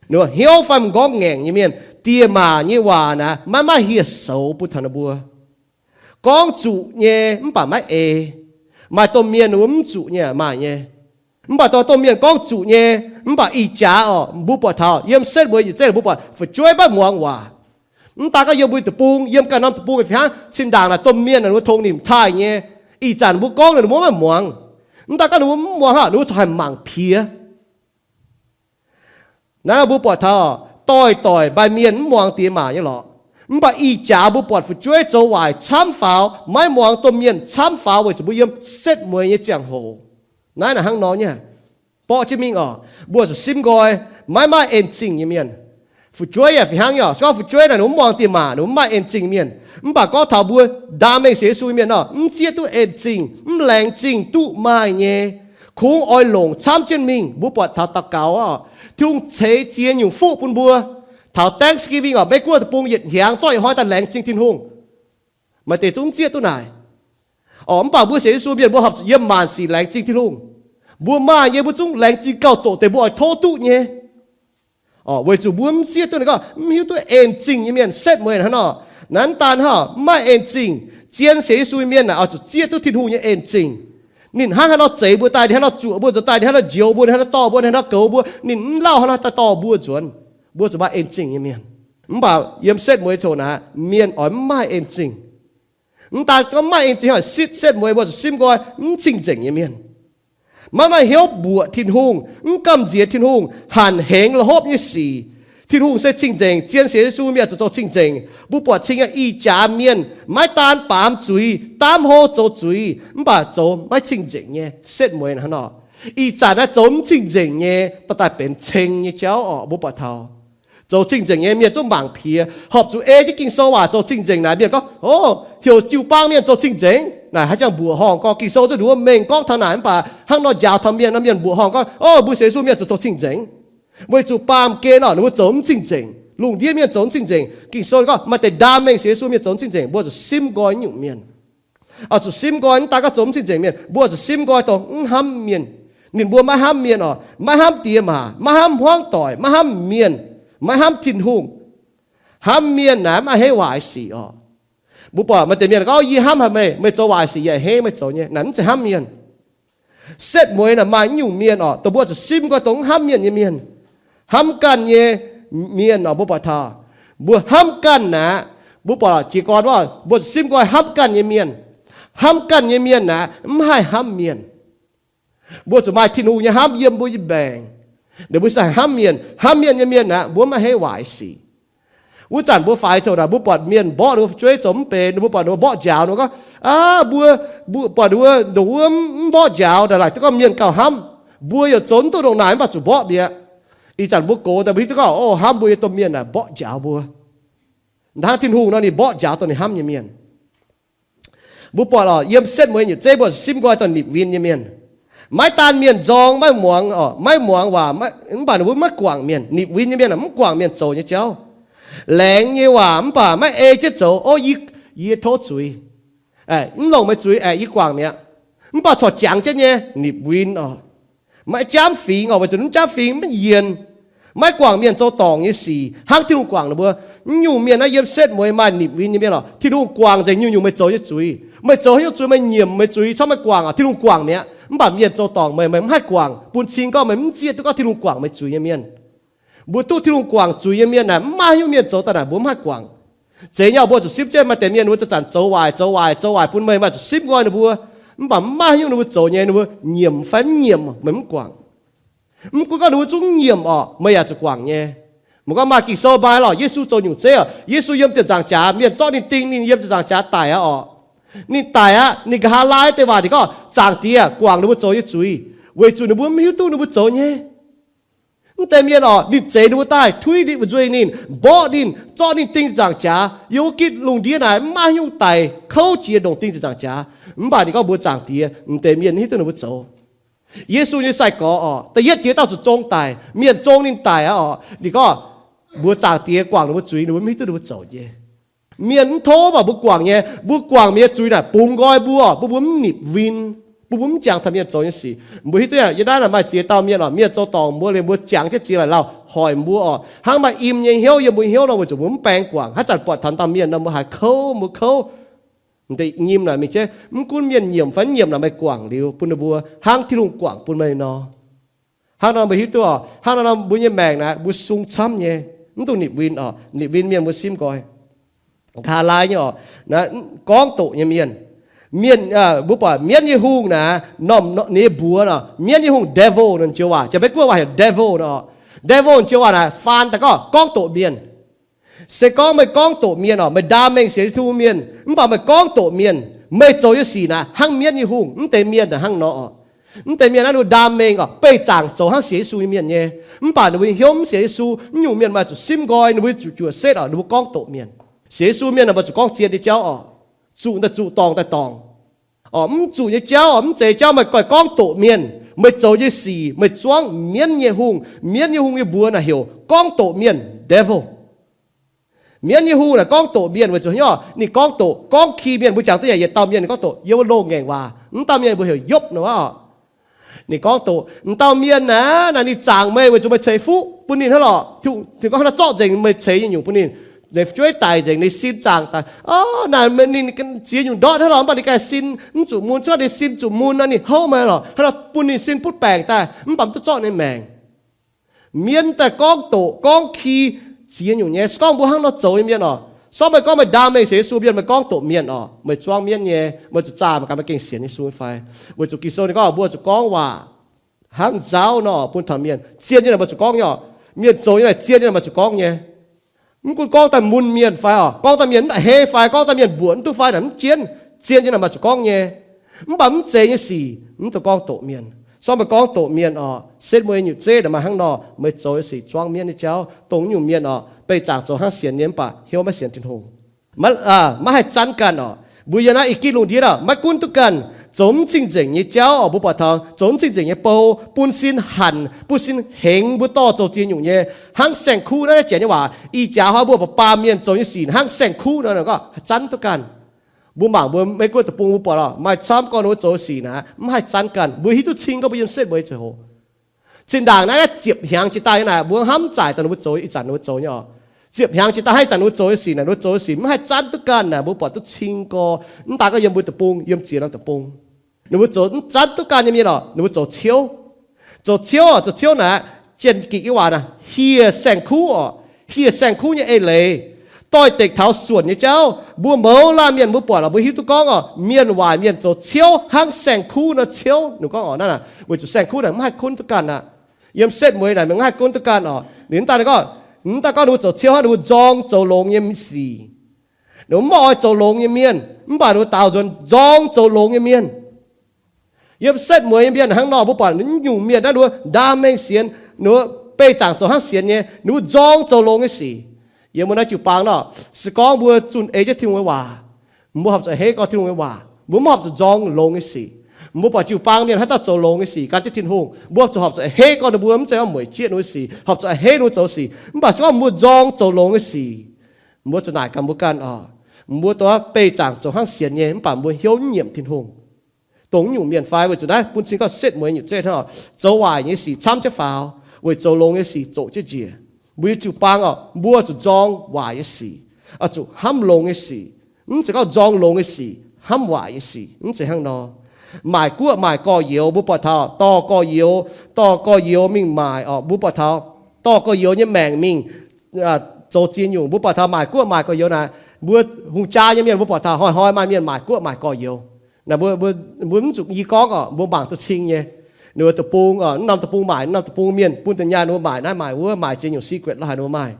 Ninh mbuo hnyouv fai m'nqorngv ngaengc nyei mienh, diex maac nyei waac naaic maiv maaih hieh soux bun taux ninh mbuo. Gorngv zuqc nyei mv baac maiv ei. Maaih domh mienh ninh mbuo mv zuqc nyei maaih nyei. Mv baac dongh domh mienh gorngv zuqc nyei, mv baac ih jaax oc, mbuo buatc taux yiem setv mueiz nyei zeiv mbuo buatc fu'jueiv maiv muangx waac. Mv daan gorngv yiem mbuo deic-bung, yiem ganh norm deic-bung fih hnangv, zinh ndaangc naaic domh mienh ninh mbuo tongx nimc taaih nyei. Ih zanc mbuo gorngv ninh mbuo maiv muangx. Mv daan gorngv ninh mbuo mv muangx hnangv, ninh mbuo corc haih mangc piex. Naaiv mbuo buatc taux doix-doic maaih mienh mv muangx diex maac nyei lorqc. Mv baac ih jaax mbuo buatc fu'jueiv zoux waaic camv faaux, maiv muangx domh mienh camv faaux weic zuqc mbuo yiem setv mueiz nyei ziangh hoc. Naaiv naaic hnangv nor nyei. Borqv jienv mingh oc, mbuo zuqc simv nqoi maiv maaih en zingh nyei mienh. Fu'jueiv yaac fih hnangv nyei oc. Se gorngv fu'jueiv naaic ninh mv muangx diex maac, ninh mv maaih en zingh mienh. Mv baac gorngv taux mbuo ndaam mengh sienx Yesu nyei mienh nor, mv zieqv duqv en zingh, mv laengz zingh duqv maaih nyei. Kungx oix longc camv jienv mingh. Mbuo buatc taux daux gaux oc, Tin-Hungh ceix ziex nyungc fuqv bun mbuo. Taux Thanksgiving oc, Meiv Guoqv deic-bung yietc hnyangx zorqv yietc hnoi daaih laengz zingh Tin-Hungh. Maaih deix zungv mv zieqv duqv naaic. Oc, mv baac mbuo sienx Yesu mienh mbuo horpc zuqc yiem maanc sic laengz zingh Tin-Hungh. Mbuo maaih nyei mbuo zungv laengz zingh gauh zoqc deix mbuo oix tov duqv nyei. Oc, weic zuqc mbuo mv zieqv duqv naaic gorngv mv hiuv duqv en zingh nyei mienh setv mueiz hnangv nor. Naaiv daan hnangv maaih en zingh. Zien sienx Yesu nyei mienh naaic oix zuqc zieqv duqv Tin-Hungh nyei en zingh. Ninh hnangv haaix nor zeix mbuo daaih, ninh hnangv nor zuoqc mbuo nzuonx daaih, ninh hnangv nor njoux mbuo, ninh hnangv nor dorh mbuo, ninh hnangv nor goux mbuo, ninh mv lauh hnangv nor daaih dorh mbuo nzuonx. Mbuo zuqc maaih en zingh nyei mienh. Mv baac yiem setv mueiz coc naaic, mienh oix mv maaih en zingh. Mv daan gorngv maaih en zingh hnangv, sitv setv mueiz mbuo zuqc simv nqoi mv cing-nzengc nyei mienh. Maiv maaih hnyouv mbuoqc Tin-Hungh, mv gamh nziex Tin-Hungh, hanc hengx la'hopv nyei sic. Tin-Hungh se cing-nzengc, zien sienx Yesu mienh zuqc zoux cing-nzengc. Mbuo buatc cing nyei ih jaax mienh, maiv daan baamz zuiz, daamv hlo zoux zuiz, mv baac zoux maiv cing-nzengc nyei setv mueiz hnangv nor. Ih zanc naaiv zoux mv cing-nzengc nyei, daaih daaih benx ceng nyei jauv oc, mbuo buatc taux. Zoux cing-nzengc nyei mienh zungv mangc piex, horpc zuqc ei jienv Ging-Sou waac zoux cing-nzengc naaic, mienh gorngv, O, heuc jiu-baang mienh zoux cing-nzengc naaic, haaix jangx mbuoqc horngh gorngv Ging-Sou zungv nduov mengh gorngv taux naaic, mv baac hnangv nor njaaux taux mienh nor, mienh mbuoqc horngh gorngv, O, mbuo sienx Yesu mienh zuqc zoux cing-nzengc. Weic zuqc baamh gen oc, ninh mbuo zoux mv cing-nzengc. Lungh ndiev mienh zoux mv cing-nzengc. Ging-Sou gorngv maaih deix ndaam mengh sienx Yesu mienh zoux mv cing-nzengc. Mbuo zuqc simv nqoi nyungc mienh. Oix zuqc simv nqoi mv daan gorngv zoux mv cing-nzengc mienh, mbuo zuqc simv nqoi dongh mv hnamv mienh. Ninh mbuo maiv hnamv mienh oc, maiv hnamv diex maac, maiv hnamv hmuangv doic, maiv hnamv mienh, maiv hnamv Tin-Hungh. Hnamv mienh naaic mv maaih heiv waaic sic oc. Mbuo buatc maaih deix mienh gorngv, Yie hnamv haic meih, meih zoux waaic sic yie a'hneiv meih zoux nyei. Naaic mv zeiz hnamv mienh. Setv mueiz naaic maaih nyungc mienh oc, dongh mbuo zuqc simv nqoi dongh mv hnamv mienh nyei mienh. Hnamv ganh nyei mienh oc, mbuo buatc taux. Mbuo hnamv ganh naaic, mbuo buatc jiez gorn wuov, mbuo zuqc simv nqoi hnamv ganh nyei mienh. Hnamv ganh nyei mienh naaic mv haih hnamv mienh. Mbuo zuqc maaih Tin-Hungh nyei hnamv yiem mbuo nyei mbaengc. Ninh mbuo se haih hnamv mienh. Hnamv mienh nyei mienh naaic mbuo mv maaih heiv waaic sic. Wuov zanc mbuo faix coux naaic, mbuo buatc mienh mborqv ninh mbuo fu'jueiv zoux mv benx, mbuo buatc ninh mbuo mborqv njaaux ninh mbuo gorngv, Aav, mbuo, mbuo buatc ninh mbuo ndongc wuov mv mborqv njaaux, naaic laaic duqv gorngv mienh gauh hnamv. Mbuo yaac zoux mv duqv ndongc naaic mv baac zuqc mborqv mi'aqv. Ih zanc mbuo gox daaih mbuo hiuv duqv gorngv, O, hnamv mbuo nyei domh mienh naaic mborqv njaaux mbuo. Hnangv Tin-Hungh nor ninh mborqv njaaux dongh ninh hnamv nyei mienh. Mbuo buatc oc, yiem setv mueiz nyei zeiv mbuo simv nqoi dongh nipc win nyei mienh. Maiv daan mienh nzorng, maiv muangx, maiv muangx waac, mv baac ninh mbuo maiv guangc mienh. Nipc win nyei mienh mv guangc mienh zoux nyei jauv. Laengz nyei waac mv baac maiv ei jienv zoux. O, yie tov zuiz, mv longc meih zuiz aeqv, yie guangc mi'aqv. Mv baac corc jangx jienv nyei, nipc win oc. Maiv jaamv fingx oc, weic zuqc mv jaamv fingx maiv yienc. Maiv guangc mienh zoux dorngc nyei sic hnangv Tin-Hungh guangc ninh mbuo. Mv nyungc mienh naaiv yiem setv mueiz maaih nipc win nyei mienh oc, Tin-Hungh guangc nzengc nyungc-nyungc meih zoux nyei zuiz. Meih zoux haaix nyungc zuiz meih nyiemc meih zuiz, cov meih guangc oc, Tin-Hungh guangc mi'aqv. Mv baac mienh zoux dorngc meih, meih mv haih guangc, bun cing gorngv meih mv zieqv duqv gorngv Tin-Hungh guangc meih zuiz nyei mienh. Mbuo duqv Tin-Hungh guangc zuiz nyei mienh naaic, mv maaih haaix nyungc mienh zoux daaih naaic mbuo mv haih guangc. Zeiz nyei oc, mbuo zuqc simv jienv maaih deix mienh ninh mbuo zanc-zanc zoux waaic, zoux waaic, zoux waaic bun meih, maaih zuqc simv nqoi ninh mbuo. Mv baac mv maaih haaix nyungc ninh mbuo zoux nyei, ninh mbuo nyiemc fai mv nyiemc meih mv guangc. Mv gunv gorngv ninh mbuo zungv nyiemc oc, meih yaac zuqc guangc nyei. Meih gorngv maaih Ging-Sou mbuox lorqc, Yesu zoux nyungc zeiv oc. Yesu yiem ziepc nzaangc jaax, mienh zorqv ninh ding, ninh yiem ziepc nzaangc jaax daic aqv oc. Ninh daic aqv, ninh nqa'haav laai deix waac, ninh gorngv, Zaangc Diex, guangc ninh mbuo zoux nyei zuiz, weic zuqc ninh mbuo mv hiuv duqv ninh mbuo zoux nyei. Mv deix mienh oc, ninh zeix ninh mbuo daaih, tuiv ninh, fu'jueiv ninh, mborqv ninh, zorqv ninh ding nzaangc jaax. Yiem wuov gitv lungh ndiev naaic mv maaih haaix nyungc daic kouv jiex ndongc ding nzaangc jaax. Mv baac ninh gorngv mbuox Zaangc Diex, mv deix mienh mv hiuv duqv ninh mbuo zoux. Yesu nyei sai-gorx oc, da'yietv jiex dauh zuqc zong daic, mienh zong ninh daic aqv oc. Ninh gorngv mbuox Zaangc Diex guangc ninh mbuo zuiz, ninh mbuo mv hiuv duqv ninh mbuo zoux nyei. Mienh mv tov mv baac mbuo guangc nyei, mbuo guangc mienh nyei zuiz naaic bungx nqoi mbuo, bun mbuo mv nipc win, bun mbuo mv jangx taux mienh zoux nyei sic. Mbuo hiuv duqv yiem naaiv maaih ziex dauh mienh oc, mienh zoux dorngc mbuo liuz mbuo jangx jienv ziex laic lauh hoic mbuo oc. Hnangv maaih im nyei hnyouv yiem mbuo hnyouv nor, weic zuqc mbuo mv baengx guangc, haaix zanc buatc taux dauh mienh nor mbuo haiz kouv, mbuo kouv. Deix nyim naaic mingh jienv, mv gunv mienh nyiemc fai mv nyiemc naaic, meih guangc liuz bun ninh mbuo hnangv Tin-Hungh guangc bun meih nor. Hnangv nor mbuo hiuv duqv oc, hnangv nor mbuo nyei maengc naaic mbuo sung camv nyei, mv dungx nipc win oc. Nipc win mienh mbuo simv nqoi, nqa'haav laai nyei oc, gorngv doqc nyei mienh. Mienh, mbuo buatc mienv nyei hungh naaic, normh ninh nyei mbuox nor, mienv nyei hungh, devil nor joux waac, Janx-Meiv Guoqv waac heuc devil nor. Devil nor joux waac naaic faan daaih gorngv gorngv doqc mienh. Se gorngv meih gorngv doqc mienh oc, meih ndaam mengh sienx Tin-Hungh mienh, mv baac meih gorngv doqc mienh, meih zoux nyei sic naaic hnangv mienv nyei hungh, mv deix mienh naaic hnangv nor oc. Mv deix mienh naaiv ninh mbuo ndaam mengh oc, beih zaangc zoux hnangv sienx Yesu nyei mienh nyei. Mv baac ninh mbuo nyei hnyouv mv sienx Yesu, mv nyungc mienh maaih zuqc simv nqoi, ninh mbuo zuqc juoqc setv oc, ninh mbuo gorngv doqc mienh. Sienx Yesu mienh naaic maaih zuqc gorngv zien nyei jauv oc, zuqc daaih zuqc dorngc daaih dorngc. Oc, mv zuqc nyei jauv oc, mv zeiz jauv maaih goiv gorngv doqc mienh. Meih zoux nyei sic meih zuangv mienv nyei hungh. Mienv nyei hungh nyei mbuox naaic heuc gorngv doqc mienh, devil. Mienv nyei hungh naaic gorngv doqc mienh weic zuqc hnyouv ninh gorngv doqc, gorngv ki mienh. Mbuo jangx duqv yaac yietc dauh mienh ninh gorngv doqc yiem wuov loz-ngaengc waac. Mv dauh mienh mbuo heuc Yopv nor oc. Ninh gorngv doqc, mv dauh mienh naaic, naaic ninh zaangc meih weic zuqc meih ceix fuqv bun ninh hnangv lorqc. Ninh gorngv hnangv naaiv zorqv nzengc meih ceix nyei nyungc bun ninh. Ninh fu'jueiv daic nzengc, ninh sin zaangc daic. Naaic ninh ziex nyungc ndortv hnangv lorqc, mv baac ninh ganh sin mv zuqc mun. Cuotv ninh sin zuqc mun nor ninh houv meih lorqc. Hnangv nor bun ninh sin butv baengc daaih, mv baac mv duqv zorqv ninh maengc. Mienv daaih gorngv doqc gorngv ki ziex nyungc nyei. Se gorngv mbuo hnangv nor zoux nyei mienh oc, se gorngv meih gorngv meih ndaam mengh sienx Yesu mienh, meih gorngv doqc mienh oc, meih zuangv mienv nyei, meih zuqc zaah meih ganh maiv gengh sienx Yesu fai? Weic zuqc Ging-Sou ninh gorngv mbuo zuqc gorngv waac hnangv nzauv nor bun taux mienh. Zien nyei naaic meih zuqc gorngv nyei oc. Mienh zoux nyei naaic zien nyei naaic meih zuqc gorngv nyei. Mv gunv gorngv daaih mun mienh fai oc, gorngv daaih mienh mv a'hneiv fai gorngv daaih mienh mbuoqc mv duqv fai naaic, mv jienv, zien nyei naaic meih zuqc gorngv nyei. Mv baac mv zeiz nyei sic mv dungx gorngv doqc mienh. Se gorngv meih gorngv doqc mienh oc, setv mueiz nyutc zeiv naaic maaih hnangv nor, meih zoux nyei sic zuangv mienv nyei jauv, dongh nyungc mienh oc, beih zaangc zoux hnangv sienx nyei mv baac hnyouv maiv sienx Tin-Hungh. Maiv haih zanv ganh oc. Mbuo yiem naaiv ih gitv lungh ndiev oc, maiv gunv duqv ganh zoux mv cing-nzengc nyei jauv oc, mbuo buatc taux zoux mv cing-nzengc nyei bou, bun sin hanc, bun sin hengx, mbuo dorh zoux ziex nyungc nyei, hnangv saeng-kuv naaiv janx nyei waac. Ih jaax hnoi mbuo baac baamh mienh zoux nyei sic hnangv saeng-kuv nor, gorngv zanv duqv ganh. Mbuo mangc mbuo Meiv Guoqv deic-bung mbuo buatc oc, maaih camv gorngv ninh mbuo zoux sic naaic mv haih zanv ganh. Mbuo hiuv duqv cing gorngv mbuo yiem setv mueiz ziangh hoc. Zinh ndaangc naaiv ziepc hnyangx jiex daaih nyei naaic, mbuo hnamv zaaic daaih ninh mbuo zoux ih zanc ninh mbuo zoux nyei oc. Ziepc hnyangx jiex daaih hnangv ih zanc ninh mbuo zoux nyei sic naaic, ninh mbuo zoux nyei sic mv haih zanv duqv ganh naaic, mbuo buatc duqv cing gorngv mv daan gorngv yiem mbuo deic-bung, yiem ziex norm deic-bung, ninh mbuo zoux mv zanv duqv ganh nyei mienh oc, ninh mbuo zoux ciouv. Zoux ciouv oc, zoux ciouv naaic, Janx-Gikc nyei waac naaic hieh saeng-kuv oc. Hieh saeng-kuv nyei eix leiz, doix-dekc taux suonc nyei jauv. Mbuo mouz laanh mienh mbuo buatc oc, mbuo hiuv duqv gorngv oc, mienh waaic mienh zoux ciouv hnangv saeng-kuv nor ciouv. Ninh gorngv oc, naaiv naaic weic zuqc saeng-kuv naaic mv haih gunv duqv ganh aqv. Yiem setv mueiz naaic mv haih gunv duqv ganh oc. Ninh mv daan gorngv, mv daan gorngv ninh mbuo zoux ciouv hnangv, ninh mbuo nzorng zoux longx nyei sic. Ninh mbuo mv oix zoux longx nyei mienh, mv baac ninh mbuo daaux nzuonx nzorng zoux longx nyei mienh. Yiem setv mueiz nyei mienh hnangv nor, mbuo buatc nyungc mienh naaiv, ninh mbuo ndaam mengh sienx, ninh mbuo beih zaangc zoux hnangv sienx nyei, ninh mbuo nzorng zoux longx nyei sic. Yiem mbuo naaiv jiu-baang nor, se gorngv mbuo zunh ei jienv Tin-Hungh nyei waac, mbuo horpc zuqc hei gorngv Tin-Hungh nyei waac, mbuo mv horpc zuqc nzorng longx nyei sic. Mbuo buatc jiu-baang mienh haaix dauh zoux longx nyei sic gan jienv Tin-Hungh, mbuo zuqc horpc zuqc a'hneiv gorngv ninh mbuo mv zeiz oix mueic jieqv ninh mbuo sic, horpc zuqc a'hneiv ninh mbuo zoux sic. Mv baac se gorngv mbuo nzorng zoux longx nyei sic, mbuo zuqc naaic gaax mbuo ganh oc. Mbuo dongh beih zaangc zoux hnangv sienx nyei, mv baac mbuo hnyouv mv nyiemc Tin-Hungh. Dongh wuov nyungc mienh fai? Weic zuqc naaiv bun cing gauh setv mueiz nyungc zeiv hnangv oc. Zoux waaic nyei sic camv jienv faaux, weic zoux longx nyei sic zoqc jienv njiec. Mbuo nyei jiu-baang oc, mbuo zuqc nzorng waaic nyei sic, oix zuqc hnamv longx nyei sic. Mv zeiz gorngv nzorng longx nyei sic hnamv waaic nyei sic, mv zeiz hnangv nor. Maaic guoqv maaic gorx-youz, mbuo buatc taux dorh gorx-youz, dorh gorx-youz mingh maaic oc. Mbuo buatc taux dorh gorx-youz nyei maengc mingh zoux ziex nyungc. Mbuo buatc taux maaic guoqv maaic gorx-youz naaic, mbuo hungh jaa nyei mienh mbuo buatc taux hnoi-hnoi maaih mienh maaic guoqv maaic gorx-youz. Naaic mbuo, mbuo mv zuqc yie gorngv oc, mbuo mangc duqv cing nyei. Ninh mbuo deic-bung oc, norm deic-bung maaic, norm deic-bung mienh bun deix nyaanh ninh mbuo maaic naaiv maaic wuov, maaic ziex nyungc secret la'haaix ninh mbuo maaih.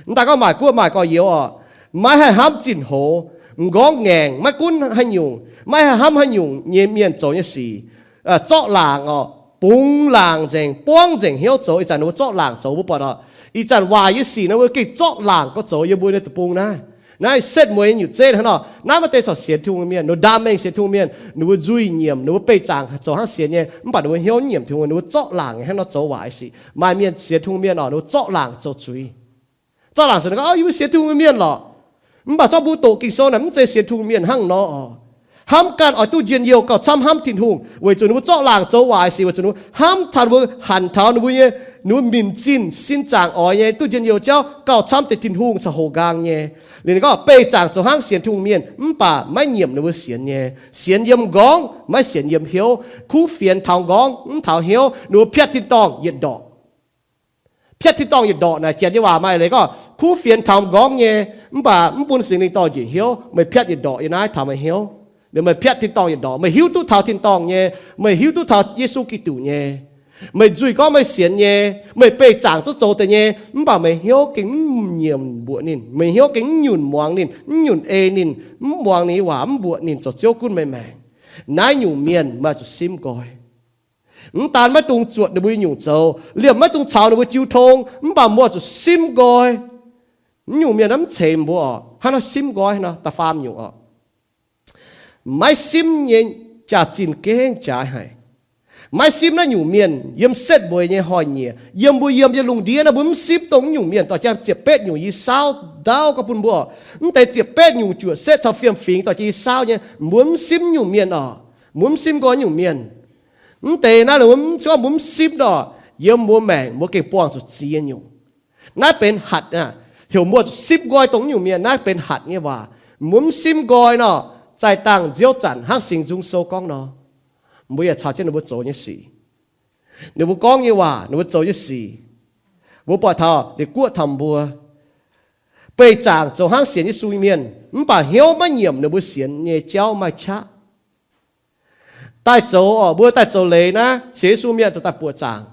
Mv daaih gorngv maaic guoqv maaic gorx-youz oc, maiv haih hnamv zinh hoz, m'nqorngv ngaengc, maiv gunv haaix nyungc, maiv haih hnamv haaix nyungc nyei mienh zoux nyei sic, zorqv laangc oc, bungx laangc nzengc, buangv nzengc hnyouv zoux. Ih zanc ninh mbuo zorqv laangc zoux, mbuo buatc oc, ih zanc waaic nyei sic naaiv mbuo gengh zorqv laangc gorx zoux yiem mbuo nyei deic-bung naaiv. Naaiv setv mueiz nyungc zeiv hnangv nor. Naaiv maaih deix corc sienx Tin-Hungh mienh, ninh mbuo ndaam mengh sienx Tin-Hungh mienh, ninh mbuo nzuih nyiemc, ninh mbuo beih zaangc zoux hnangv sienx nyei, mv baac ninh mbuo hnyouv nyiemc Tin-Hungh, ninh mbuo zorqv laangc hnangv nor zoux waaic sic. Maaih mienh sienx Tin-Hungh mienh oc, ninh mbuo zorqv laangc zoux zuiz. Zorqv laangc zoux, ninh gorngv, Yie mbuo sienx Tin-Hungh mienh lorqc. Mv baac zorqv mbuo doqc Ging-Sou naaic mv zeiz sienx Tin-Hungh mienh hnangv nor oc. Hnamv ganh oix duqv njien-youh gauh camv hnamv Tin-Hungh, weic zuqc ninh mbuo zorqv laangc zoux waaic sic, weic zuqc ninh mbuo hnamv taux ninh mbuo hanc taux ninh mbuo nyei, ninh mbuo minc zinh sin zaangc oix nyei duqv njien-youh jauv gauh camv deix Tin-Hungh caux houx nqaang nyei. Liuz ninh gorngv beih zaangc zoux hnangv sienx Tin-Hungh mienh, mv baac maiv nyiemc ninh mbuo sienx nyei. Sienx yiem m'nqorngv, maiv sienx yiem hnyouv. Kuv fienx taux m'nqorngv, mv taux hnyouv, ninh mbuo piatv tin-dorngh yietc ndorqc. Piatv tin-dorngh yietc ndorqc naaic, janx nyei waac maaih leiz gorngv, kuv fienx taux m'nqorngv nyei, mv baac mv bun Singx Lingh dorh njiec hnyouv, meih piatv yietc ndorqc yiem naaiv taux meih hnyouv. Liuz meih piatv tin-dorngh yietc ndorqc, meih hiuv duqv taux tin-dorngh nyei, meih hiuv duqv taux Yesu Giduc nyei. Meih nzuih gorngv meih sienx nyei, meih beih zaangc zungv zoux deix nyei, mv baac meih hnyouv gengh mv nyiemc mbuoqc ninh, meih hnyouv gengh mv nyunc muangx ninh, mv nyunc ei ninh, mv muangx ninh nyei waac, mv mbuoqc ninh zoux Ziouv gunv meih maengc. Naaiv nyungc mienh meih zuqc simv nqoi. Mv daan maiv dungx zuotc ninh mbuo nyei nyungc zoux, liemh maiv dungx caux ninh mbuo jiu tong, mv baac mbuo zuqc simv nqoi. Naaiv nyungc mienh mv ceix mbuo oc. Hnangv naaiv simv nqoi nor, da'faam nyungc oc. Maiv simv nyei jaax-zinh gengh jaaix haic. Maiv simv naaiv nyungc mienh yiem setv mueiz nyei hnoi-nyieqc, yiem mbuo yiem nyei lungh ndiev naaiv, mbuo mv simv dongh naaiv nyungc mienh. Dorh jang ziepc betv nyungc yie saauv ndaauv gorngv bun mbuo, mv deix ziepc betv nyungc juoqc setv caux fiem-fingx dorh jang yie saauv nyei, mbuo mv simv nyungc mienh oc. Mbuo mv simv nqoi nyungc mienh. Mv deix naaiv, mbuo mv, se gorngv mbuo mv simv nor, yiem mbuo maengc mbuo gengh buangh zuqc ziex nyungc. Naaiv benx hatc aqv. Heuc mbuo zuqc simv nqoi dongh naaiv nyungc mienh, naaiv benx hatc nyei waac. Mbuo mv simv nqoi nor, zaih dangh nziouv zanc hnangv Singx Nzung Sou gorngv nor, mbuo yaac caux jienv ninh mbuo zoux nyei sic, ninh mbuo gorngv nyei waac, ninh mbuo zoux nyei sic, mbuo buatc taux ninh guoqv taux mbuo. Beih zaangc zoux hnangv sienx Yesu nyei mienh, mv baac hnyouv maiv nyiemc ninh mbuo sienx nyei jauv maaih qaqv. Daaih zoux oc, mbuo daaih zoux leiz naaiv, sienx Yesu mienh zoux daaih buoqc zaangc.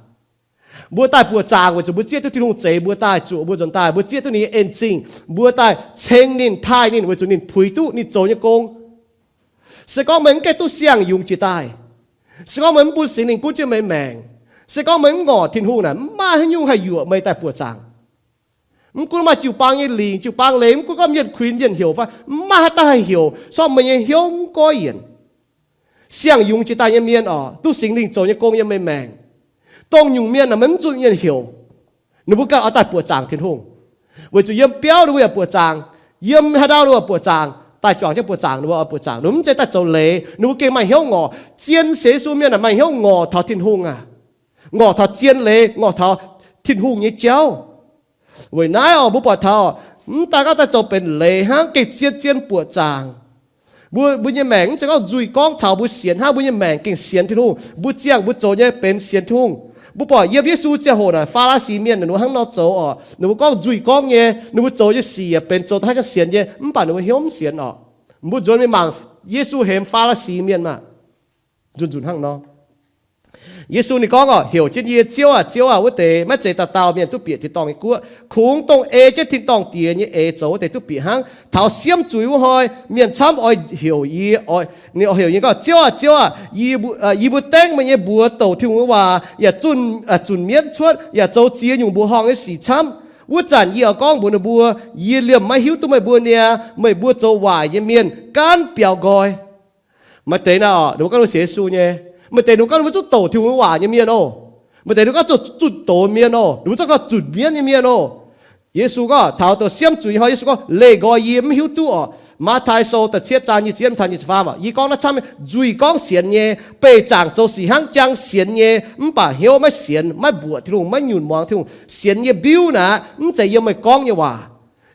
Mbuo daaih buoqc zaangc weic zuqc mbuo zieqv duqv Tin-Hungh zeix mbuo daaih, zuoqc mbuo nzuonx daaih, mbuo zieqv duqv ninh nyei en-zingh, mbuo daaih ceng ninh, taaih ninh weic zuqc ninh puix duqv ninh zoux nyei gong. Se gorngv meih mv gaengh duqv siang-yungz jiex daaih, se gorngv meih mv bun Singx Lingh gunv jienv meih maengc, se gorngv meih mv ngorc Tin-Hungh naaic, mv maaih haaix nyungc haih yuoqc meih daaih buoqc zaangc. Mv gunv maaih jiu-baang nyei lingc, jiu-baang leiz, mv gunv gorngv mienh kuinx mienh heuc fai, mv maaih haaix dauh haih heuc, se gorngv meih nyei hnyouv mv goiv yienc. Siang-yungz jiex daaih nyei mienh oc, duqv Singx Lingh zoux nyei gong yiem meih maengc. Dongh nyungc mienh naaic meih mv zuqc mienh heuc. Ninh mbuo ganh oix daaih buoqc zaangc Tin-Hungh. Weic zuqc yiem biauv ninh mbuo yaac buoqc zaangc, yiem haaix ndau ninh mbuo buoqc zaangc, daaih juangc jienv buoqc zaangc, ninh mbuo oix buoqc zaangc. Ninh mbuo mv zeiz daaih zoux leiz, ninh mbuo gengh maaih hnyouv ngorc, zien sienx Yesu mienh aah, maaih hnyouv ngorc taux Tin-Hungh aqv. Ngorc taux zien leiz, ngorc taux Tin-Hungh nyei jauv. Weic naaiv oc, mbuo buatc taux mv daaih gorngv daaih zoux benx leiz hnangv, gengh zien-zien buoqc zaangc. Mbuo, mbuo nyei maengc mv zeiz gorngv nzuih gorngv taux mbuo sienx hnangv, mbuo nyei maengc gengh sienx Tin-Hungh. Mbuo ziangh mbuo zoux nyei benx sienx Tin-Hungh. Mbuo buatc yiem Yesu ziangh hoc naaic, Faa^laa^si mienh ninh mbuo hnangv nor zoux oc. Ninh mbuo gorngv nzuih gorngv nyei, ninh mbuo zoux nyei sic yaac benx zoux daaih hnangv sienx nyei, mv baac ninh mbuo hnyouv mv sienx oc. Mbuo nzuonx mingh mangc Yesu hemx Faa^laa^si mienh maah. Nzunc-nzunc hnangv nor. Yesu ninh gorngv oc, heuc jienv yie, Ziouv aah, Ziouv aah, wuov deix maiv zeiz dauh dauh mienh duqv bieqc tin-dorngh nyei guoqv. Kungx dongh ei jienv tin-dorngh Diex nyei eix zoux wuov deix duqv bieqc hnangv. Taux siemv zuiz wuov hnoi, mienh camv oix heuc yie, ninh oix heuc yie gorngv, Ziouv aah, Ziouv aah, yie mbuo dengv meih nyei mbuox douc Tin-Hungh nyei waac, yaac zunc mienv cuotv, yaac zoux ziex nyungc mbuoqc horngh nyei sic camv. Wuov zanc yie oix gorngv mbuox ninh mbuo, Yie liemh maiv hiuv duqv meih mbuo niaa. Meih mbuo zoux waaic nyei mienh, gaanv biaux nqoi. Maaih deix naaic, ninh mbuo gorngv ninh mbuo sienx Yesu nyei. Maaih deix ninh mbuo gorngv ninh mbuo zungv doqc Tin-Hungh nyei waac nyei mienh oc. Maaih deix ninh mbuo gorngv zuqc zunh doz mienh oc. Ninh mbuo zungv gorngv zunh mienv nyei mienh oc. Yesu gorngv taux dongh siemv zuiz hnoi, Yesu gorngv, Leih nqoi yie mv hiuv duqv oc. Matv^taai Sou da'cietv zaang nyic ziepc yietv taux nyic ziepc faam oc. Yie gorngv naaiv camv, nzuih gorngv sienx nyei, beih zaangc zoux sic hnangv jangx sienx nyei, mv baac hnyouv maiv sienx, maiv mbuoqc Tin-Hungh, maiv nyunc muangx Tin-Hungh. Sienx nyei mbiuv naaic mv zeiz yiem meih gorngv nyei waac.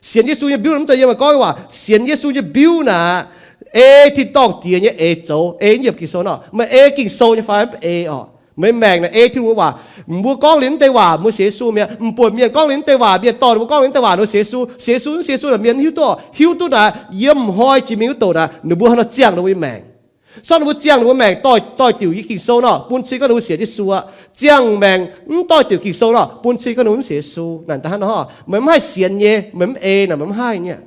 Sienx Yesu nyei mbiuv naaic mv zeiz yiem meih gorngv nyei waac. Sienx Yesu nyei mbiuv naaic ei tin-dorngh Diex nyei eix zoux. Ei yiem Ging-Sou nor, meih ei Ging-Sou nyei fai mv ei oc? Meih maengc naaic ei Tin-Hungh nyei waac. Mbuo gorngv liuz mv deix waac mbuo sienx Yesu mi'aqv. Mv buatc mienh gorngv liuz mv deix waac, mienh dorh ninh mbuo gorngv liuz mv deix waac ninh mbuo sienx Yesu. Sienx Yesu, sienx Yesu naaic mienh mv hiuv duqv. Hiuv duqv naaic, yiem hnoi jiex mingh wuov douc naaic ninh mbuo haaix nor ziangh ninh mbuo nyei maengc. Sortv ninh mbuo ziangh ninh mbuo maengc doix-doix-diuc yiem Ging-Sou nor, bun cing gorngv ninh mbuo sienx Yesu aqv. Ziangh maengc mv doix-diuc Ging-Sou nor, bun cing gorngv ninh mbuo mv sienx Yesu. Naaic daaih hnangv nor, meih mv haih sienx nyei, meih mv ei naaic, meih mv haih nyei.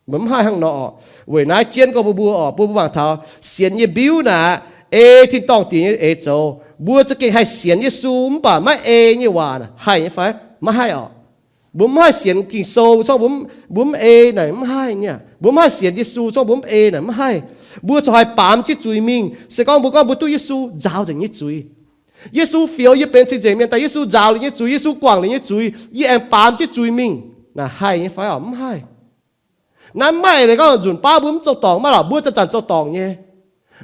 Meih mv haih hnangv nor oc. Weic naaiv jienv gorngv mbuo mbuo oc, bun mbuo mangc taux sienx nyei mbiuv naaic ei tin-dorngh Diex nyei eix zoux. Mbuo za'gengh haih sienx Yesu mv baac maiv ei nyei waac haih nyei fai? Maiv haih oc. Mbuo mv haih sienx Ging-Sou, mbuo mv ei naaic mv haih nyei. Mbuo mv haih sienx Yesu, mbuo mv ei naaic mv haih. Mbuo corc haih baamz jienv zuiz mingh. Se gorngv mbuo gorngv mbuo duqv Yesu nzaaux nzengc nyei zuiz. Yesu fioux yie benx cing-nzengc mienh daaih, Yesu nzaaux liuz nyei zuiz, Yesu guangc liuz nyei zuiz, yie aengx baamz jienv zuiz mingh. Naaic haih nyei fai oc? Mv haih. Naaiv mv haih leiz gorngv nzunc baav mbuo mv zoux dorngc maiv lorqc, mbuo zanc-zanc zoux dorngc nyei.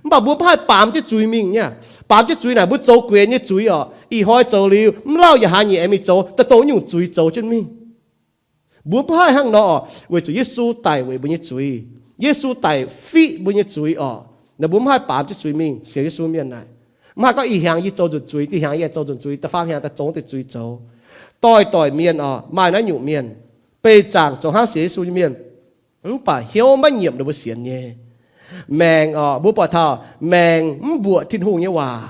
Mv baac mbuo mv haih baamz jienv zuiz mingh nyei. Baamz jienv zuiz naaic mbuo zoux guenx nyei zuiz oc. Ih hnoi zoux liuz, mv lauh yaac haaix nyungc aengx mingh zoux, daaih dongh nyungc zuiz zoux jienv mingh. Mbuo mv haih hnangv nor oc, weic zuqc Yesu daic weic mbuo nyei zuiz. Yesu daic fiqv mbuo nyei zuiz oc. Naaic mbuo mv haih baamz jienv zuiz mingh sienx Yesu mienh naaic. Mv haih gorngv ih hnyangx yie zoux nzunc zuic, da'nyeic hnyangx yie zoux nzunc zuic, da'faam hnyangx daaih zong deix zuiz zoux. Doix-doix mienh oc, maaih naaiv nyungc mienh, beih zaangc zoux hnangv sienx Yesu nyei mienh, mv baac hnyouv maiv nyiemc ninh mbuo sienx nyei. Maengc oc, mbuo buatc taux maengc mv mbuoqc Tin-Hungh nyei waac,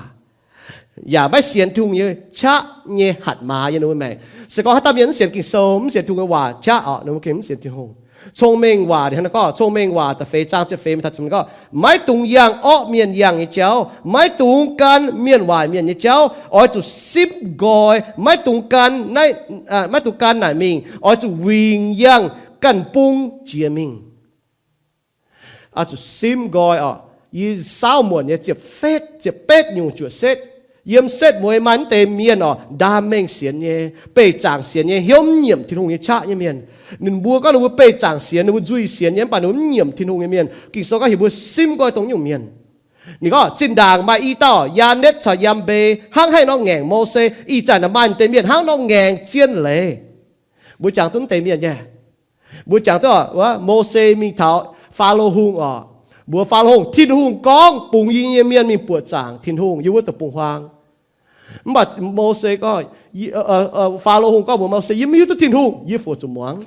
yaac maiv sienx Tin-Hungh nyei qaqv nyei hatc maaz yiem ninh mbuo maengc. Se gorngv haaix dauh mienh mv sienx Ging-Sou, mv sienx Tin-Hungh nyei waac qaqv oc, ninh mbuo gengh mv sienx Tin-Hungh. Cong-Mengh Waac ninh hnangv naaiv gorngv, Cong-Mengh Waac da'feix zaang ziepc feix mingh taux ziepc gorngv, maiv dungx yangh orqv mienh yangh nyei jauv, maiv dungx gan mienh waaic mienh nyei jauv. Oix zuqc simv nqoi, maiv dungx gan naaiv, maiv dungx gan naaic mingh. Oix zuqc wingc yangh ganh bung jiex mingh. Oix zuqc simv nqoi oc. Yie saauv muonc nyei ziepc fetv, ziepc betv nyungc juoqc setv. Yiem setv mueiz maaih mv deix mienh oc, ndaam mengh sienx nyei, beih zaangc sienx nyei, hnyouv mv nyiemc Tin-Hungh nyei qaqv nyei mienh. Ninh mbuo gorngv ninh mbuo beih zaangc sienx, ninh mbuo nzuih sienx nyei, mv baac ninh mbuo mv nyiemc Tin-Hungh nyei mienh. Ging-Sou gorngv heuc mbuo simv nqoi dongh nyungc mienh. Ninh gorngv zinh ndaangc maaih i dauh Yaanetv caux Yambei hnangv haaix nor ngaengc Mose, ih zanc maaih deix mienh hnangv nor ngaengc zien leiz. Mbuo jangx duqv mv deix mienh nyei. Mbuo jangx duqv Mose mingh taux Faalo Hungh oc. Mbuox Faalo Hungh, Tin-Hungh gorngv bungx yie nyei mienh mingh buoqc zaangc Tin-Hungh yiem wuov deic-bung-huaang. Mv baac Mose gorngv, Faalo Hungh gorngv mbuox Mose, yie mv hiuv duqv Tin-Hungh, yie fu zuqc muangx.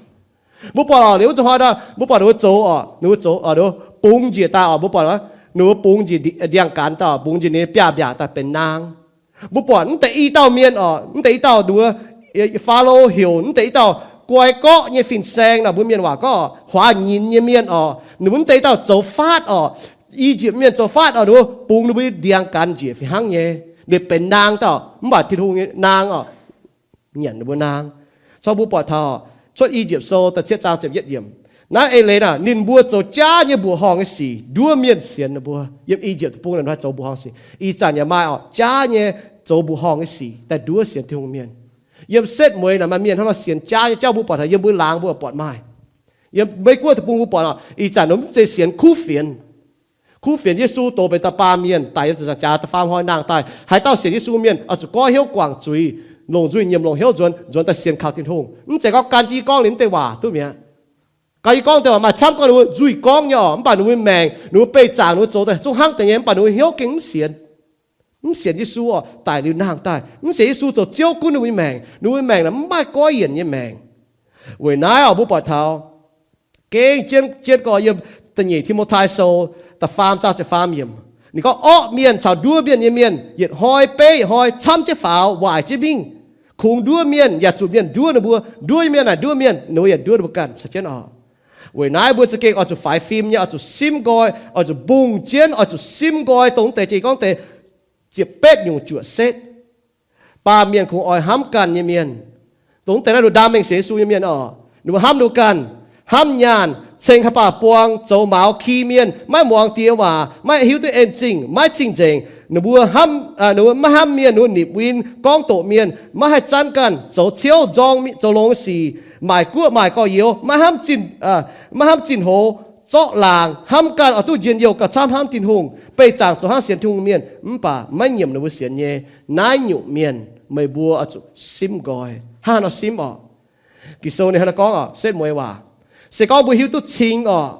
Mbuo buatc oc, liuz wuov zanc hnoi mbuo buatc ninh mbuo zoux oc, ninh mbuo zoux, bungx njiec daaih oc, mbuo buatc ninh mbuo bungx njiec ndiangx-gaanx daaih, bungx njiec ninh biaav-mbiaac daaih benx naang. Mbuo buatc mv deix i dauh mienh oc, mv deix i dauh ninh mbuo, Faalo heuc mv deix i dauh guai gorqv nyei fin-saeng nor, mbuo mienh waac gorngv huaax nyinz nyei mienh oc, ninh mbuo mv deix i dauh zoux faatv oc. I^yipv mienh zoux faatv oc, ninh mbuo bungx ninh mbuo ndiangx-gaanx njiec fih hnangv nyei, ninh benx naang dauh, mv baac Tin-Hungh nyei naang oc, nyanc ninh mbuo naang. Cong mbuo buatc taux Cuotv I^yipv Sou da'cietv zaang ziepc yietv yiemc. Naaiv eix leiz naaic, ninh mbuo zoux jaav nyei mbuoqc horngh nyei sic nduov mienh sienx ninh mbuo. Yiem I^yipv Deic-Bung naaic haih zoux mbuoqc horngh sic. Ih zanc yaac maaih oc, jaav nyei zoux mbuoqc horngh nyei sic daaih nduov sienx Tin-Hungh mienh. Yiem setv mueiz naaic maaih mienh hnangv nor sienx jaav nyei jauv, mbuo buatc taux yiem mbuo laangz mbuo buatc maaih. Yiem Meiv Guoqv Deic-Bung mbuo buatc oc, ih zanc ninh mv zeiz sienx kuv fienx. Kuv fienx Yesu doz benx da'baamh mienh daic yiem ziepc nzaangc jaax da'faam hnoi nangh daaih. Haaix dauh sienx Yesu mienh oix zuqc goiv hnyouv guangc zuiz, longc nzuih nyiemc, longc hnyouv nzuonx, nzuonx daaih sienx kaux Tin-Hungh. Mv zeiz gorngv gan jienv yie gorngv liuz mv deix waac duqv mi'aqv. Gan yie gorngv deix waac maaih camv gorngv ninh mbuo nzuih gorngv nyei oc, mv baac ninh mbuo maengc, ninh mbuo beih zaangc, ninh mbuo zoux daaih zungv hnangv deix nyei, mv baac ninh mbuo hnyouv gengh mv sienx. Mv sienx Yesu oc, daic liuz nangh daaih, mv sienx Yesu zoux Ziouv gunv ninh mbuo nyei maengc, ninh mbuo nyei maengc naaic mv maaih goiv yienc nyei maengc. Weic naaiv oc, mbuo buatc taux gengh jienv, jienv gorx yiem da'nyeic Ti^mo^tai Sou da'faam zaang ziepc faam yiemc. Ninh gorngv orqv mienh caux nduov mienh nyei mienh yietc hnoi beiv yietc hnoi camv jienv faaux, waaic jienv mingh. Kungx nduov mienh yaac zuqc mienh nduov ninh mbuo. Nduov nyei mienh naaic nduov mienh, ninh mbuo yaac nduov ninh mbuo ganh caux jienv oc. Weic naaiv mbuo za'gengh oix zuqc faix fim nyei, oix zuqc simv nqoi, oix zuqc mbungh jienv, oix zuqc simv nqoi dongh mv deix jiex gorngv deix ziepc betv nyungc juoqc setv. Baamh mienh kungx oix hnamv ganh nyei mienh. Dongh mv deix naaiv nduqc ndaam mengh sienx Yesu nyei mienh oc, ninh mbuo hnamv ninh mbuo ganh, hnamv nyaanh, ceng haih baac buang, zoux maux, ki mienh, maiv muangx Diex nyei waac, maiv hiuv duqv en zingh, maiv cing-nzengc. Ninh mbuo, ninh mbuo maiv hnamv mienh, ninh mbuo nipc win, gorngv doqc mienh, maiv haih zanv ganh, zoux ciouv nzorng, zoux longx sic, maaic guoqv maaic gorx-youz, maiv hnamv zinh hoz, zorqv laangc, hnamv ganh oix duqv njien-youh gauh camv hnamv Tin-Hungh, beih zaangc zoux hnangv sienx Tin-Hungh mienh, mv baac maiv nyiemc ninh mbuo sienx nyei. Naaiv nyungc mienh meih mbuo oix zuqc simv nqoi. Hnangv haaix nor simv orqc? Ging-Sou ninh hnangv naaiv gorngv orqc, setv mueiz waac. Se gorngv mbuo hiuv duqv cing orqc,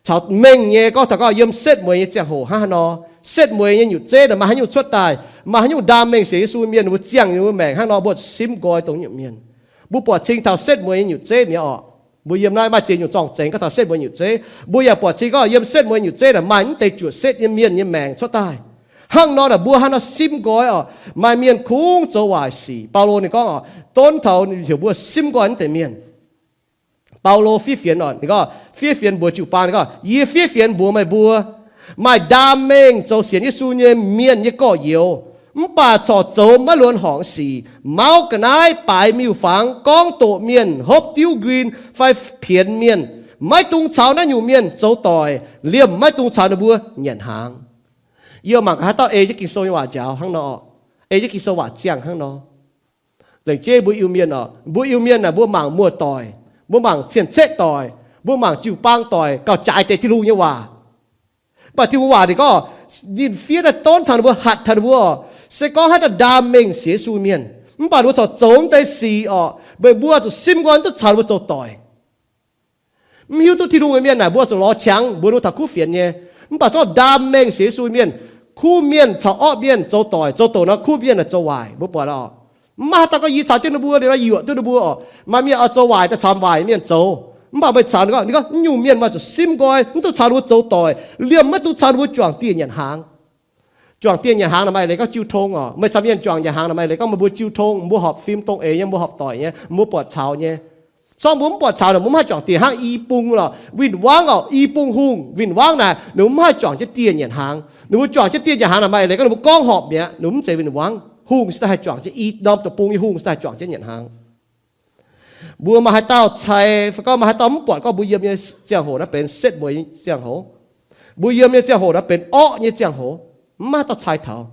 caux mengh nyei gorngv taux gorngv yiem setv mueiz nyei ziangh hoc hnangv haaix nor, setv mueiz nyei nyutc zeiv maaih haaix nyungc cuotv daaih, maaih haaix nyungc ndaam mengh sienx Yesu mienh, ninh mbuo ziangh ninh mbuo maengc hnangv nor, mbuo zuqc simv nqoi dongh nyungc mienh. Mbuo buatc cing taux setv mueiz nyei nyutc zeiv mi'aqv orqc. Mbuo yiem naaiv maaih ziex nyungc zorng-zengx gorngv taux setv mueiz nyutc zeiv. Mbuo yaac buatc cing gorngv yiem setv mueiz nyutc zeiv naaic maaih mv deix juoqc setv nyei mienh nyei maengc cuotv daaih. Hnangv nor naaic mbuo hnangv nor simv nqoi orqc. Maaih mienh kungx zoux waaic sic. Baulo ninh gorngv orqc, donv taux heuc mbuo simv nqoi mv deix mienh. Baulo fiev fienx orqc, ninh gorngv, fiev fienx mbuox jiu-baang, ninh gorngv, yie fiev fienx mbuox meih mbuo, maaih ndaam mengh zoux sienx Yesu nyei mienh nyei gorx-youz, mv baac corc zoux maiv luonx horngc sic, mauv ga'naaiv, baaix miuc-fangx, gorngv doqc mienh, hopv diuv nquin fai pienx mienh, maiv dungx caux naaiv nyungc mienh zoux doic, liemh maiv dungx caux ninh mbuo nyanc hnaangx. Yie mangc gaax haaix dauh ei jienv Ging-Sou nyei waac njaaux hnangv nor, ei jienv Ging-Sou waac ziangh hnangv nor. Lengc jeiv mbuo Iu-Mienh orqc, mbuo Iu-Mienh naaic mbuo mangc muoz-doic, mbuo mangc cien-ceqv doic, mbuo mangc jiu-baang doic gauh jaaix deix Tin-Hungh nyei waac. Mv baac Tin-Hungh waac ninh gorngv, ninh fiev daaih donv taux ninh mbuo, hatc taux ninh mbuo orqc. Se gorngv haaix dauh ndaam mengh sienx Yesu mienh, mv baac ninh mbuo corc zoux mv deix sic orqc, meih mbuo zuqc simv nqoi mv duqv caux ninh mbuo zoux doic. Mv hiuv duqv Tin-Hungh nyei mienh naaic mbuo zuqc lorz qangx mbuox ninh mbuo taux kuv fienx nyei. Mv baac zorqv ndaam mengh sienx Yesu mienh, kuv mienh caux orqv mienh zoux doic, zoux doqc nor kuv mienh naaic zoux waaic. Mbuo buatc orqc, mv maaih haaix dauh gorngv yie caux jienv ninh mbuo liuz nor yuoqc duqv ninh mbuo orqc. Maaih mienh oix zoux waaic daaih caux waaic mienh zoux. Mv baac meih caux ninh gorngv, ninh gorngv nyungc mienh meih zuqc simv nqoi, mv duqv caux ninh mbuo zoux doic, liemh maiv dungx caux ninh mbuo juangc dieh nyanc hnaangx. Juangc dieh nyanc hnaangx naaic maaih leiz gorngv jiu tong orqc. Meih caux mienh juangc nyanc hnaangx naaic maaih leiz gorngv meih mbuo jiu tong, mbuo horpc fim dongh eix nyei, mbuo horpc doic nyei, mbuo buatc caux nyei. Sorng mbuo mv buatc caux naaic mbuo mv haih juangc dieh hnangv i bung lorqc. Win-wangv orqc, i bung hungh win-wangv naaic ninh mbuo mv haih juangc jienv dieh nyanc hnaangx. Ninh mbuo juangc jienv dieh nyanc hnaangx naaic maaih leiz gorngv ninh mbuo gorngv horpc mi'aqv, ninh mbuo mv zeiz win-wangv. Hungh se daaih haih juangc jienv i norm deic-bung nyei hungh se daaih haih juangc jienv nyanc hnaangx. Mbuo maaih haaix dauh cai, fai gorngv maaih haaix dauh mv buatc gorngv mbuo yiem nyei ziangh hoc naaiv benx setv mueiz nyei ziangh hoc, mbuo yiem nyei ziangh hoc naaiv benx orqv nyei ziangh hoc, mv maaih haaix dauh cai taux.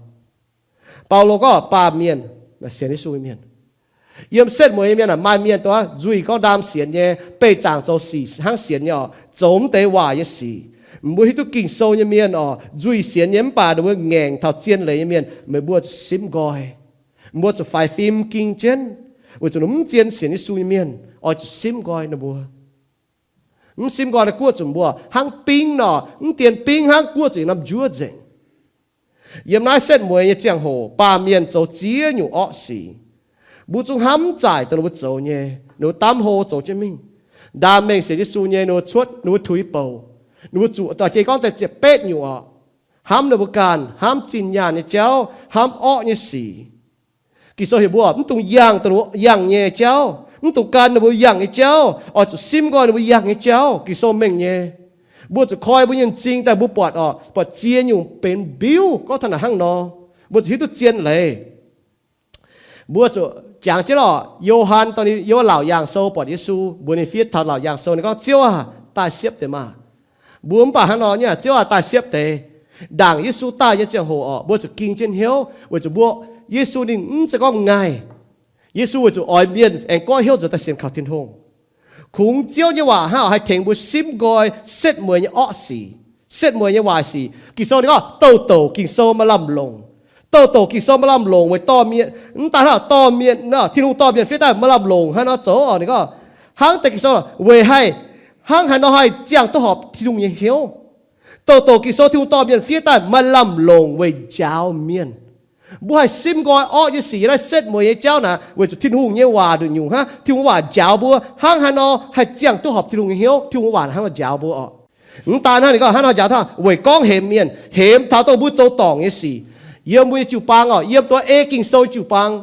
Baulo gorngv baamh mienh, sienx Yesu mienh, yiem setv mueiz nyei mienh maaih mienh dongh nzuih gorngv ndaam sienx nyei, beih zaangc zoux sic hnangv sienx nyei orqc, zoux mv deix waaic nyei sic. Mbuo hiuv duqv Ging-Sou nyei mienh orqc, nzuih sienx nyei mv baac ninh mbuo ngaengc taux zien leiz nyei mienh, meih mbuo zuqc simv nqoi. Mbuo zuqc faix fim ging jienv, weic zuqc ninh mv zien sienx Yesu nyei mienh, oix zuqc simv nqoi ninh mbuo. Mv simv nqoi naaiv guoqv zuqc mbuo hnangv bingv nor, mv dien bingv hnangv, guoqv zuqc yietc norm njuov nzengc. Yiem naaiv setv mueiz nyei ziangh hoc baamh mienh zoux ziex nyungc orqv sic. Mbuo zungv hnamv zaaic dongh ninh mbuo zoux nyei, ninh mbuo damv hlo zoux jienv mingh. Ndaam mengh sienx Yesu nyei ninh mbuo cuotv, ninh mbuo tuix bouc, ninh mbuo zuqc dorh jiex gorngv daaih ziepc betv nyungc orqc. Hnamv ninh mbuo ganh, hnamv zinh nyaanh nyei jauv, hnamv orqv nyei sic. Ging-Sou heuc mbuo mv dungx yangh dongh ninh mbuo yangh nyei jauv, mv dungx gan ninh mbuo yangh nyei jauv, oix zuqc simv nqoi ninh mbuo yangh nyei jauv. Ging-Sou mengh nyei. Mbuo zuqc koi mbuo nyei m'zing daaih mbuo buatc orqc, buatc ziex nyungc benx mbiuv gorngv taux naaic hnangv nor, mbuo zuqc hiuv duqv zien leiz. Mbuo zuqc jangx jienv orqc, Yo^han, dongh ninh yiem Laauc Yaangh Sou buatc Yesu, mbuox ninh fiev taux Laauc Yaangh Sou, ninh gorngv, Ziouv aah! Daaih siepv deix maah! Mbuo mv baac hnangv nor nyei, Ziouv aah! Daaih siepv deix. Ndaangc Yesu daaih nyei ziangh hoc orqc, mbuo zuqc ging jienv hnyouv weic zuqc mbuo, Yesu ninh mv zeiz gorngv ngaih. Yesu weic zuqc oix mienh aengx goiv hnyouv nzuonx daaih sienx kaux Tin-Hungh. Kungx Ziouv nyei waac hnangv orqc haih tengx mbuo simv nqoi setv mueiz nyei orqv sic, setv mueiz nyei waaic sic. Ging-Sou ninh gorngv, douh douc Ging-Sou maaih lamh longc. Douh douc Ging-Sou maaih lamh longc weic dorh mienh, mv daaih hnangv dorh mienh, Tin-Hungh dorh mienh fiev daaih maaih lamh longc hnangv nor zoux orqc. Ninh gorngv, hnangv deix Ging-Sou weic haih, hnangv haaix nor haih ziangh duqv horpc Tin-Hungh nyei hnyouv. Douh douc Ging-Sou Tin-Hungh dorh mienh fiev daaih maaih lamh longc weic njaaux mienh. Mbuo haih simv nqoi orqv nyei sic yiem naaiv setv mueiz nyei jauv naaic weic zuqc Tin-Hungh nyei waac nduqc nyungc hnangv. Tin-Hungh waac njaaux mbuo hnangv haaix nor haih ziangh duqv horpc Tin-Hungh nyei hnyouv. Tin-Hungh waac hnangv nor njaaux mbuo orqc. Mv daan hnangv, ninh gorngv hnangv nor njaaux taux weic gorngv hemx mienh, hemx taux dongh mbuo zoux dorngc nyei sic. Yiem mbuo nyei jiu-baang orqc, yiem dongh ei Ging-Sou jiu-baang,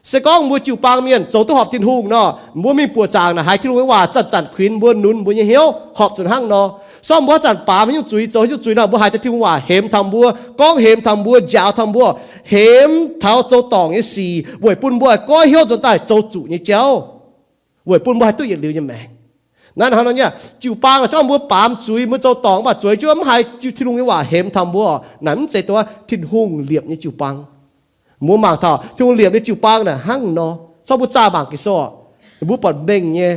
se gorngv mbuo jiu-baang mienh zoux duqv horpc Tin-Hungh nor, mbuo mingh buoqc zaangc naaic haiz Tin-Hungh nyei waac zanc-zanc kuinx mbuo, nunc mbuo nyei hnyouv, horpc zuqc hnangv nor. Sorng mbuo haaix zanc baamz haaix nyungc zuiz, zoux haaix nyungc zuiz nor, mbuo haiz taux Tin-Hungh waac hemx taux mbuo, gorngv hemx taux mbuo, njaaux taux mbuo, hemx taux zoux dorngc nyei sic weic bun mbuo haih goiv hnyouv nzuonx daaih zoux zuqc nyei jauv, weic bun mbuo haih duqv yietc liuz nyei maengc. Naaiv hnangv nor nyei, jiu-baang se gorngv mbuo baamz zuiz, mbuo zoux dorngc mv baac zueiz jienv mv haih jiu Tin-Hungh nyei waac hemx taux mbuo, naaic mv zeiz dongh Tin-Hungh liepc nyei jiu-baang. Mbuo mangc taux Tin-Hungh liepc nyei jiu-baang naaic hnangv nor. Se gorngv mbuo zaah mangc Ging-Sou, mbuo buatc mengh nyei.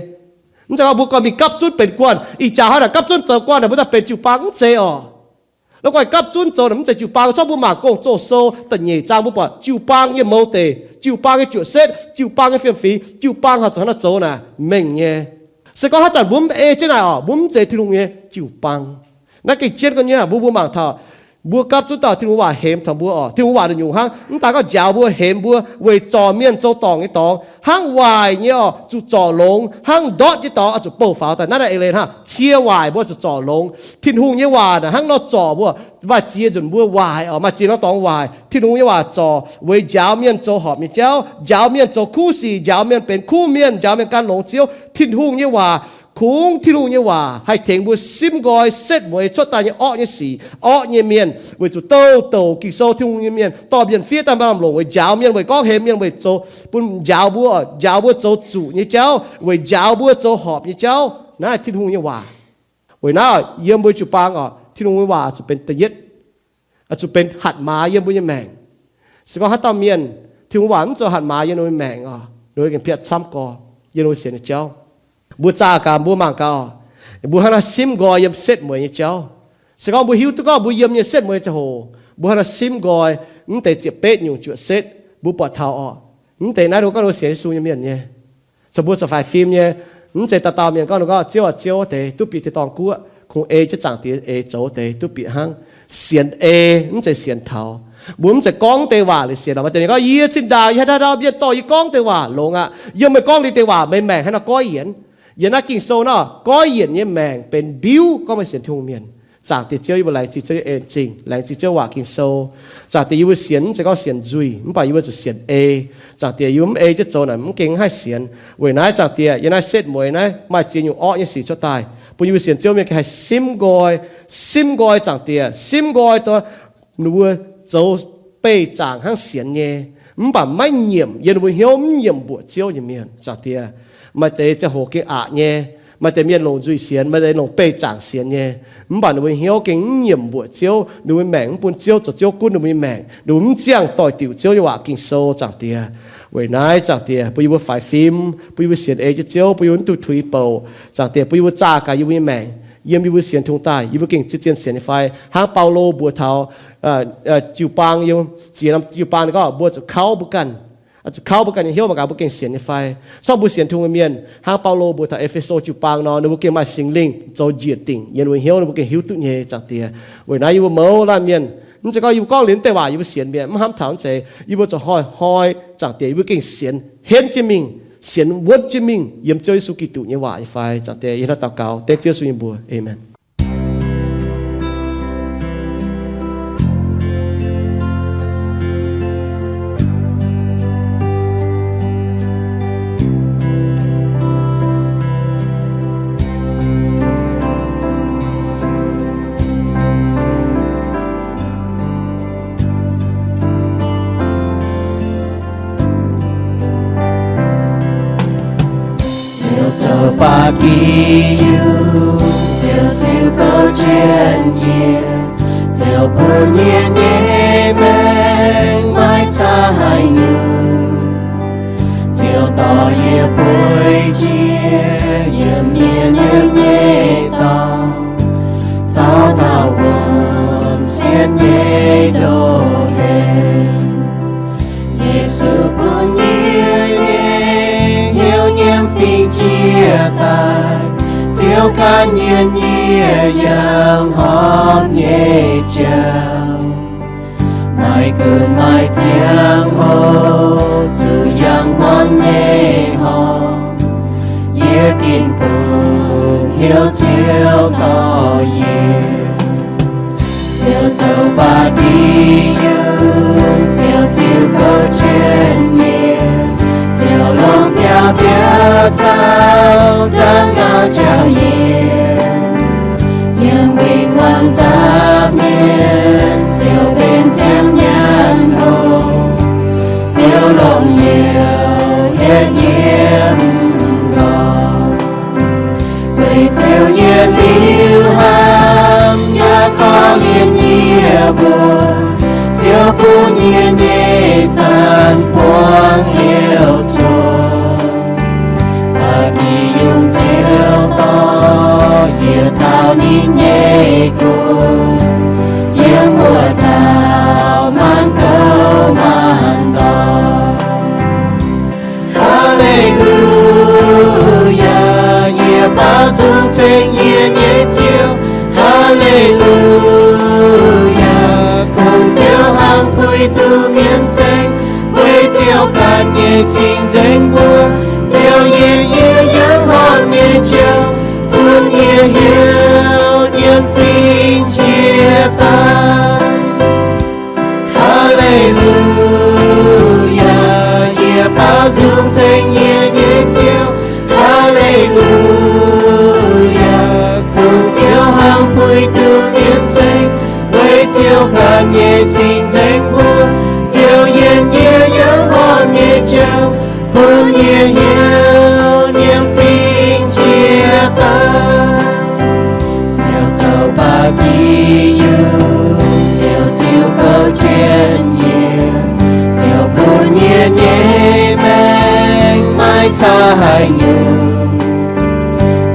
Mv zeiz gorngv mbuo ganh mingh gapv zunv benx guanh, ih jaax hnoi naaic gapv zunv zoux guanh naaic mbuo daaih benx jiu-baang, mv zeiz oc. La'guaih gapv zunv zoux naaic mv zeiz jiu-baang. Se gorngv mbuo mangc Gong-Zoh sou da'nyeic zaang mbuo buatc jiu-baang nyei mouz deic, jiu-baang nyei juoqc setv, jiu-baang nyei fiem-fingx, jiu-baang haih zoux hnangv naaiv zoux naaic mengh nyei. Se gorngv haaix zanc mbuo mv ei jienv naaic oc, mbuo mv zeiz Tin-Hungh nyei jiu-baang. Naaiv gengh jienv gorngv nyei, mbuo mbuo mangc taux mbuo gapv zunv dauh Tin-Hungh waac hemx taux mbuo oc. Tin-Hungh waac la'nyungc hnangv, mv daaih gorngv njaaux mbuo, hemx mbuo, weic zorc mienh zoux dorngc nyei dorngx, hnangv waaic nyei oc zuqc zorc longx, hnangv ndortv nyei dorngx oix zuqc bouh faaux daaih. Naaiv naaiv eix leiz hnangv, cie waaic mbuo zuqc zorc longx. Tin-Hungh nyei waac naaic hnangv nor zorc mbuo, maaih ziex nzunc mbuo waaic oc, maaih ziex norm dorngx waaic. Tin-Hungh nyei waac zorc weic njaaux mienh zoux horpc nyei jauv, njaaux mienh zoux kuv sic, njaaux mienh benx kuv mienh, njaaux mienh gan longx Ziouv. Tin-Hungh nyei waac kungx, Tin-Hungh nyei waac haih tengx mbuo simv nqoi setv mueiz cuotv daaih nyei orqv nyei sic, orqv nyei mienh, weic zuqc douh douc Ging-Sou Tin-Hungh nyei mienh dorh mienh fiev daaih maaih lamh longc weic njaaux mienh, weic gorngv hemx mienh, weic zoux bun njaaux mbuo, njaaux mbuo zoux zuqc nyei jauv, weic njaaux mbuo zoux horpc nyei jauv. Naaiv Tin-Hungh nyei waac. Weic naaiv yiem mbuo jiu-baang oc, Tin-Hungh nyei waac zuqc benx da'yietv, zuqc benx hatc maaz yiem mbuo nyei maengc. Se gorngv haaix dauh mienh Tin-Hungh waac mv zoux hatc maaz yiem ninh nyei maengc oc, ninh gengh piatv camv gorx yiem ninh sienx nyei jauv. Mbuo zaah gaax mbuo mangc gaax, mbuo hnangv naaiv simv nqoi yiem setv mueiz nyei jauv. Se gorngv mbuo hiuv duqv gorngv mbuo yiem nyei setv mueiz ziangh hoc, mbuo hnangv naaiv simv nqoi mv deix ziepc betv nyungc juoqc setv, mbuo buatc taux oc, mv deix naaiv ninh gorngv ninh sienx Yesu nyei mienh nyei. Caux mbuo caux faix fim nyei, mv zeiz dauh dauh mienh gorngv ninh gorngv Ziouv aac, Ziouv, wuov deix duqv bieqc tin-dorngh guoqv, kungx ei jienv Zaangc Diex eix zoux wuov deix duqv bieqc hnangv. Sienx ei, mv zeiz sienx taux. Mbuo mv zeiz gorngv deix waac liuz sienx oc. Maaih deix mienh gorngv, Yie zinh ndaangc yie haaix dauh dauh mienh dorh yie gorngv deix waac longx aqv. Yiem meih gorngv liuz deix waac meih maengc hnangv nor goiv yienx. Yiem naaiv Ging-Sou nor, goiv yienx nyei maengc benx mbiuv gorngv meih sienx Tin-Hungh mienh. Zaangc Diex Ziouv, yie mbuo laengz zingh Ziouv nyei en-zingh, laengz zingh Ziouv waac Ging-Sou. Zaangc Diex, yie mbuo sienx mv zeiz gorngv sienx nzuih, mv baac yie mbuo zuqc sienx ei. Zaangc Diex, yie mbuo mv ei jienv zoux naaic mv gengh haih sienx. Weic naaiv Zaangc Diex, yiem naaiv setv mueiz naaiv maaih ziex nyungc orqv nyei sic cuotv daaih, bun yie mbuo sienx Ziouv mienh gengh haih simv nqoi, simv nqoi Zaangc Diex, simv nqoi dongh ninh mbuo zoux beih zaangc hnangv sienx nyei, mv baac maiv nyiemc, yiem ninh mbuo hnyouv mv nyiemc mbuoqc Ziouv nyei mienh. Zaangc Diex, maaih deix ziangh hoc gengh aqc nyei, maaih deix mienh longc nzuih sienx, maaih deix longc beih zaangc sienx nyei, mv baac ninh mbuo hnyouv gengh mv nyiemc mbuoqc Ziouv, ninh mbuo maengc mv bun Ziouv zoux Ziouv gunv ninh mbuo nyei maengc, ninh mbuo mv ziangh doix-diuc Ziouv nyei waac Ging-Sou, Zaangc Diex. Weic naaiv, Zaangc Diex, bun yie mbuo faix fim, bun yie mbuo sienx ei jienv Ziouv, bun yie mbuo mv duqv tuix bouc. Zaangc Diex, bun yie mbuo zaah gaax yie mbuo nyei maengc, yiem yie mbuo sienx tungx daaih, yie mbuo gengh zien-zien sienx nyei fai? Hnangv Baulo mbuox taux jiu-baang, yiem ziex norm jiu-baang ninh gorngv mbuo zuqc kauv mbuo ganh, zuqc kauv mbuo ganh nyei hnyouv mangc gaax mbuo gengh sienx nyei fai. Corc mbuo sienx Tin-Hungh nyei mienh, hnangv Baulo mbuox taux E^fe^so jiu-baang nor, ninh mbuo gengh maaih Singx Lingh zoux njiec dingc yiem ninh mbuo hnyouv, ninh mbuo gengh hiuv duqv nyei, Zaangc Diex. Weic naaiv yie mbuo mouz laanh mienh, mv zeiz gorngv yie mbuo gorngv liuz mv deix waac yie mbuo sienx mi'aqv, mv hnamv taux mv zeiz. Yie mbuo zuqc hnoi-hnoi, Zaangc Diex, yie mbuo gengh sienx henv jienv mingh, sienx wuonv jienv mingh yiem Ziouv Yesu Giduc nyei waac nyei fai? Zaangc Diex, yie hnamv daux gaux dengv Ziouv Yesu nyei mbuox. Aamen. Ziouv zoux baac giv yie, Ziouv ziux gouv jienv yie, Ziouv bun yie nyei maengc maiv cai nyungc. Ziouv dorh yie bueix jiex yiem yie nyiemc nyei dorngx, taux daauh wuom sienx nyei ndoh heix. Yesu bun yie nyei hnyouv nyiemv fingx jiex daaih, Ziouv gan yie nyie yangh horpc nyei jauv. Maiv gunv maaih ziangh hoc zuqc yangh muangx nyei horpc, yie ginv bungx hnyouv Ziouv dorh yie. Ziouv zoux baac giv yie, Ziouv ziux gouv jienv yie, Ziouv longc biauv-biauv caux ndaamv-ngauz njaaux yie. Yiem win-wangv nza'hmien Ziouv benx ziangh nyanc hlo, Ziouv longc youc hietv yie mv nqorngv. Weic Ziouv bun yie nyei zanc buangv liouh zuqc, ba'gi yungh Ziouv dorh yie taux ninh nyei gu'nguaaz, yiem wuov dauh maanc gouv maanc ndorm. Haa^le^lu^yaa, yie baaux nzung ceng yie nyei Ziouv. Haa^le^lu^yaa, kungx Ziouv hnangv puix duqv mienh ceng, weic Ziouv ganh nyei cing-nzengc mbuo. Ziouv yiem yie yangh horngh nyei jauv, bun yie hnyouv nyiemc fingx jiex daaih. Haa^le^lu^yaa, yie baaux nzung ceng yie nyei Ziouv. Haa^le^lu^yaa, kungx Ziouv hnangv puix duqv mienh ceng, weic Ziouv ganh nyei cing-nzengc mbuo. Ziouv yiem yie yangh horngh nyei jauv, bun yie hnyouv nyiemc fingx jiex daaih. Ziouv zoux ba'gi yungh, Ziouv ziux gouv jienv yie, Ziouv bun yie nyei maengc maiv cai haaix nyungc.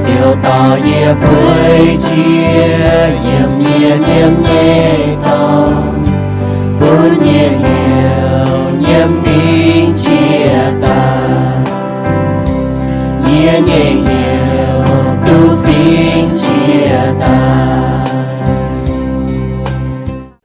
Ziouv dorh yie bueix jiex yiem yie nyiemc nyei dorngx, bun yie hnyouv nyiemc fingx jiex daaih. Yie nyei hnyouv duqv fingx jiex daaih.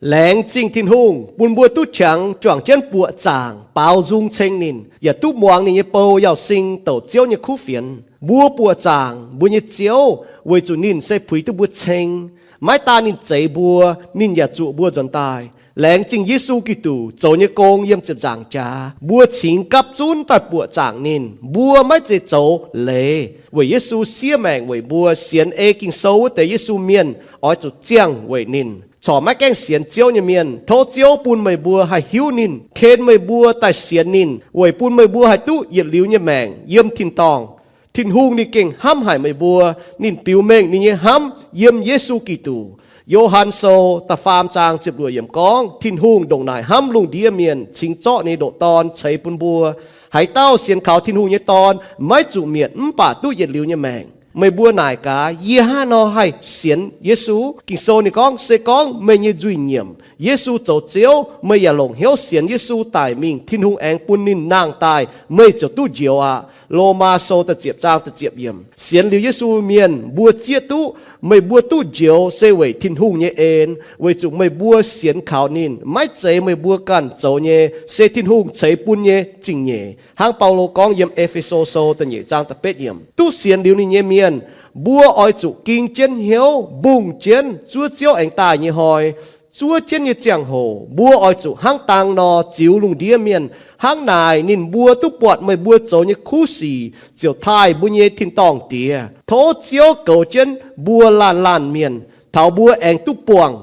Laengz zingh Tin-Hungh bun mbuo duqv qangx juangc jienv buoqc zaangc baaux nzung ceng ninh, yaac duqv muangx ninh nyei bou Yauz Sing douc Ziouv nyei kuv fienx. Mbuo buoqc zaangc mbuo nyei Ziouv weic zuqc ninh se puix duqv mbuo ceng. Maiv daan ninh zeix mbuo, ninh yaac zuqc mbuo nzuonx daaih. Laengz zingh Yesu Giduc zoux nyei gong yiem ziepc nzaangc jaax, mbuo cingx gapv zunv daaih buoqc zaangc ninh. Mbuo maiv zeiz zoux leiz, weic Yesu siev maengc weic mbuo. Sienx ei Ging-Sou wuov deix Yesu mienh oix zuqc ziangh weic ninh. Corc maiv gaengh sienx Ziouv nyei mienh, tov Ziouv bun meih mbuo haih hiuv ninh, ken meih mbuo daaih sienx ninh, weic bun meih mbuo haih duqv yietc liuz nyei maengc yiem tin-dorngh. Tin-Hungh ninh gengh hnamv haic meih mbuo. Ninh biux mengh ninh nyei hnamv yiem Yesu Giduc. Yo^han Sou da'faam zaang ziepc luoqc yiemc gorngv, Tin-Hungh ndongc naaic hnamv lungh ndiev mienh, cingx zorqv ninh nyei ndoqc Dorn ceix bun mbuo. Haaix dauh sienx kaux Tin-Hungh nyei Dorn maiv zuqc mietc, mv baac duqv yietc liuz nyei maengc. Meih mbuo naaic gaax, yie hnangv haaix nor haih sienx Yesu? Ging-Sou ninh gorngv, se gorngv meih nyei nzuih nyiemc, Yesu zoux Ziouv, meih yaac longc hnyouv sienx Yesu daic mingh, Tin-Hungh aengx bun ninh nangh daaih, meih ziouc duqv njoux aqv. Lomaa Sou da'ziepc zaang da'ziepc yiemc. Sienx liuz Yesu mienh mbuo zieqv duqv meih mbuo duqv njoux se weic Tin-Hungh nyei en, weic zuqc meih mbuo sienx kaux ninh, maiv zeiz meih mbuo ganh zoux nyei, se Tin-Hungh ceix bun nyei zingh nyeic. Hnangv Baulo gorngv yiem E^fe^so Sou da'nyeic zaang da'betv yiemc, duqv sienx liuz ninh nyei mienh, mbuo oix zuqc ging jienv hnyouv, mbungh jienv zuov Ziouv aengx daaih nyei hnoi. Zuov jienv nyei ziangh hoc mbuo oix zuqc hnangv dang nor ziux lungh ndiev mienh. Hnangv naaic ninh mbuo duqv buatc meih mbuo zoux nyei kuv sic ziouc taaih mbuo nyei tin-dorngh Diex. Tov Ziouv goux jienv mbuo laanh laanh mienh, taux mbuo aengx duqv buangh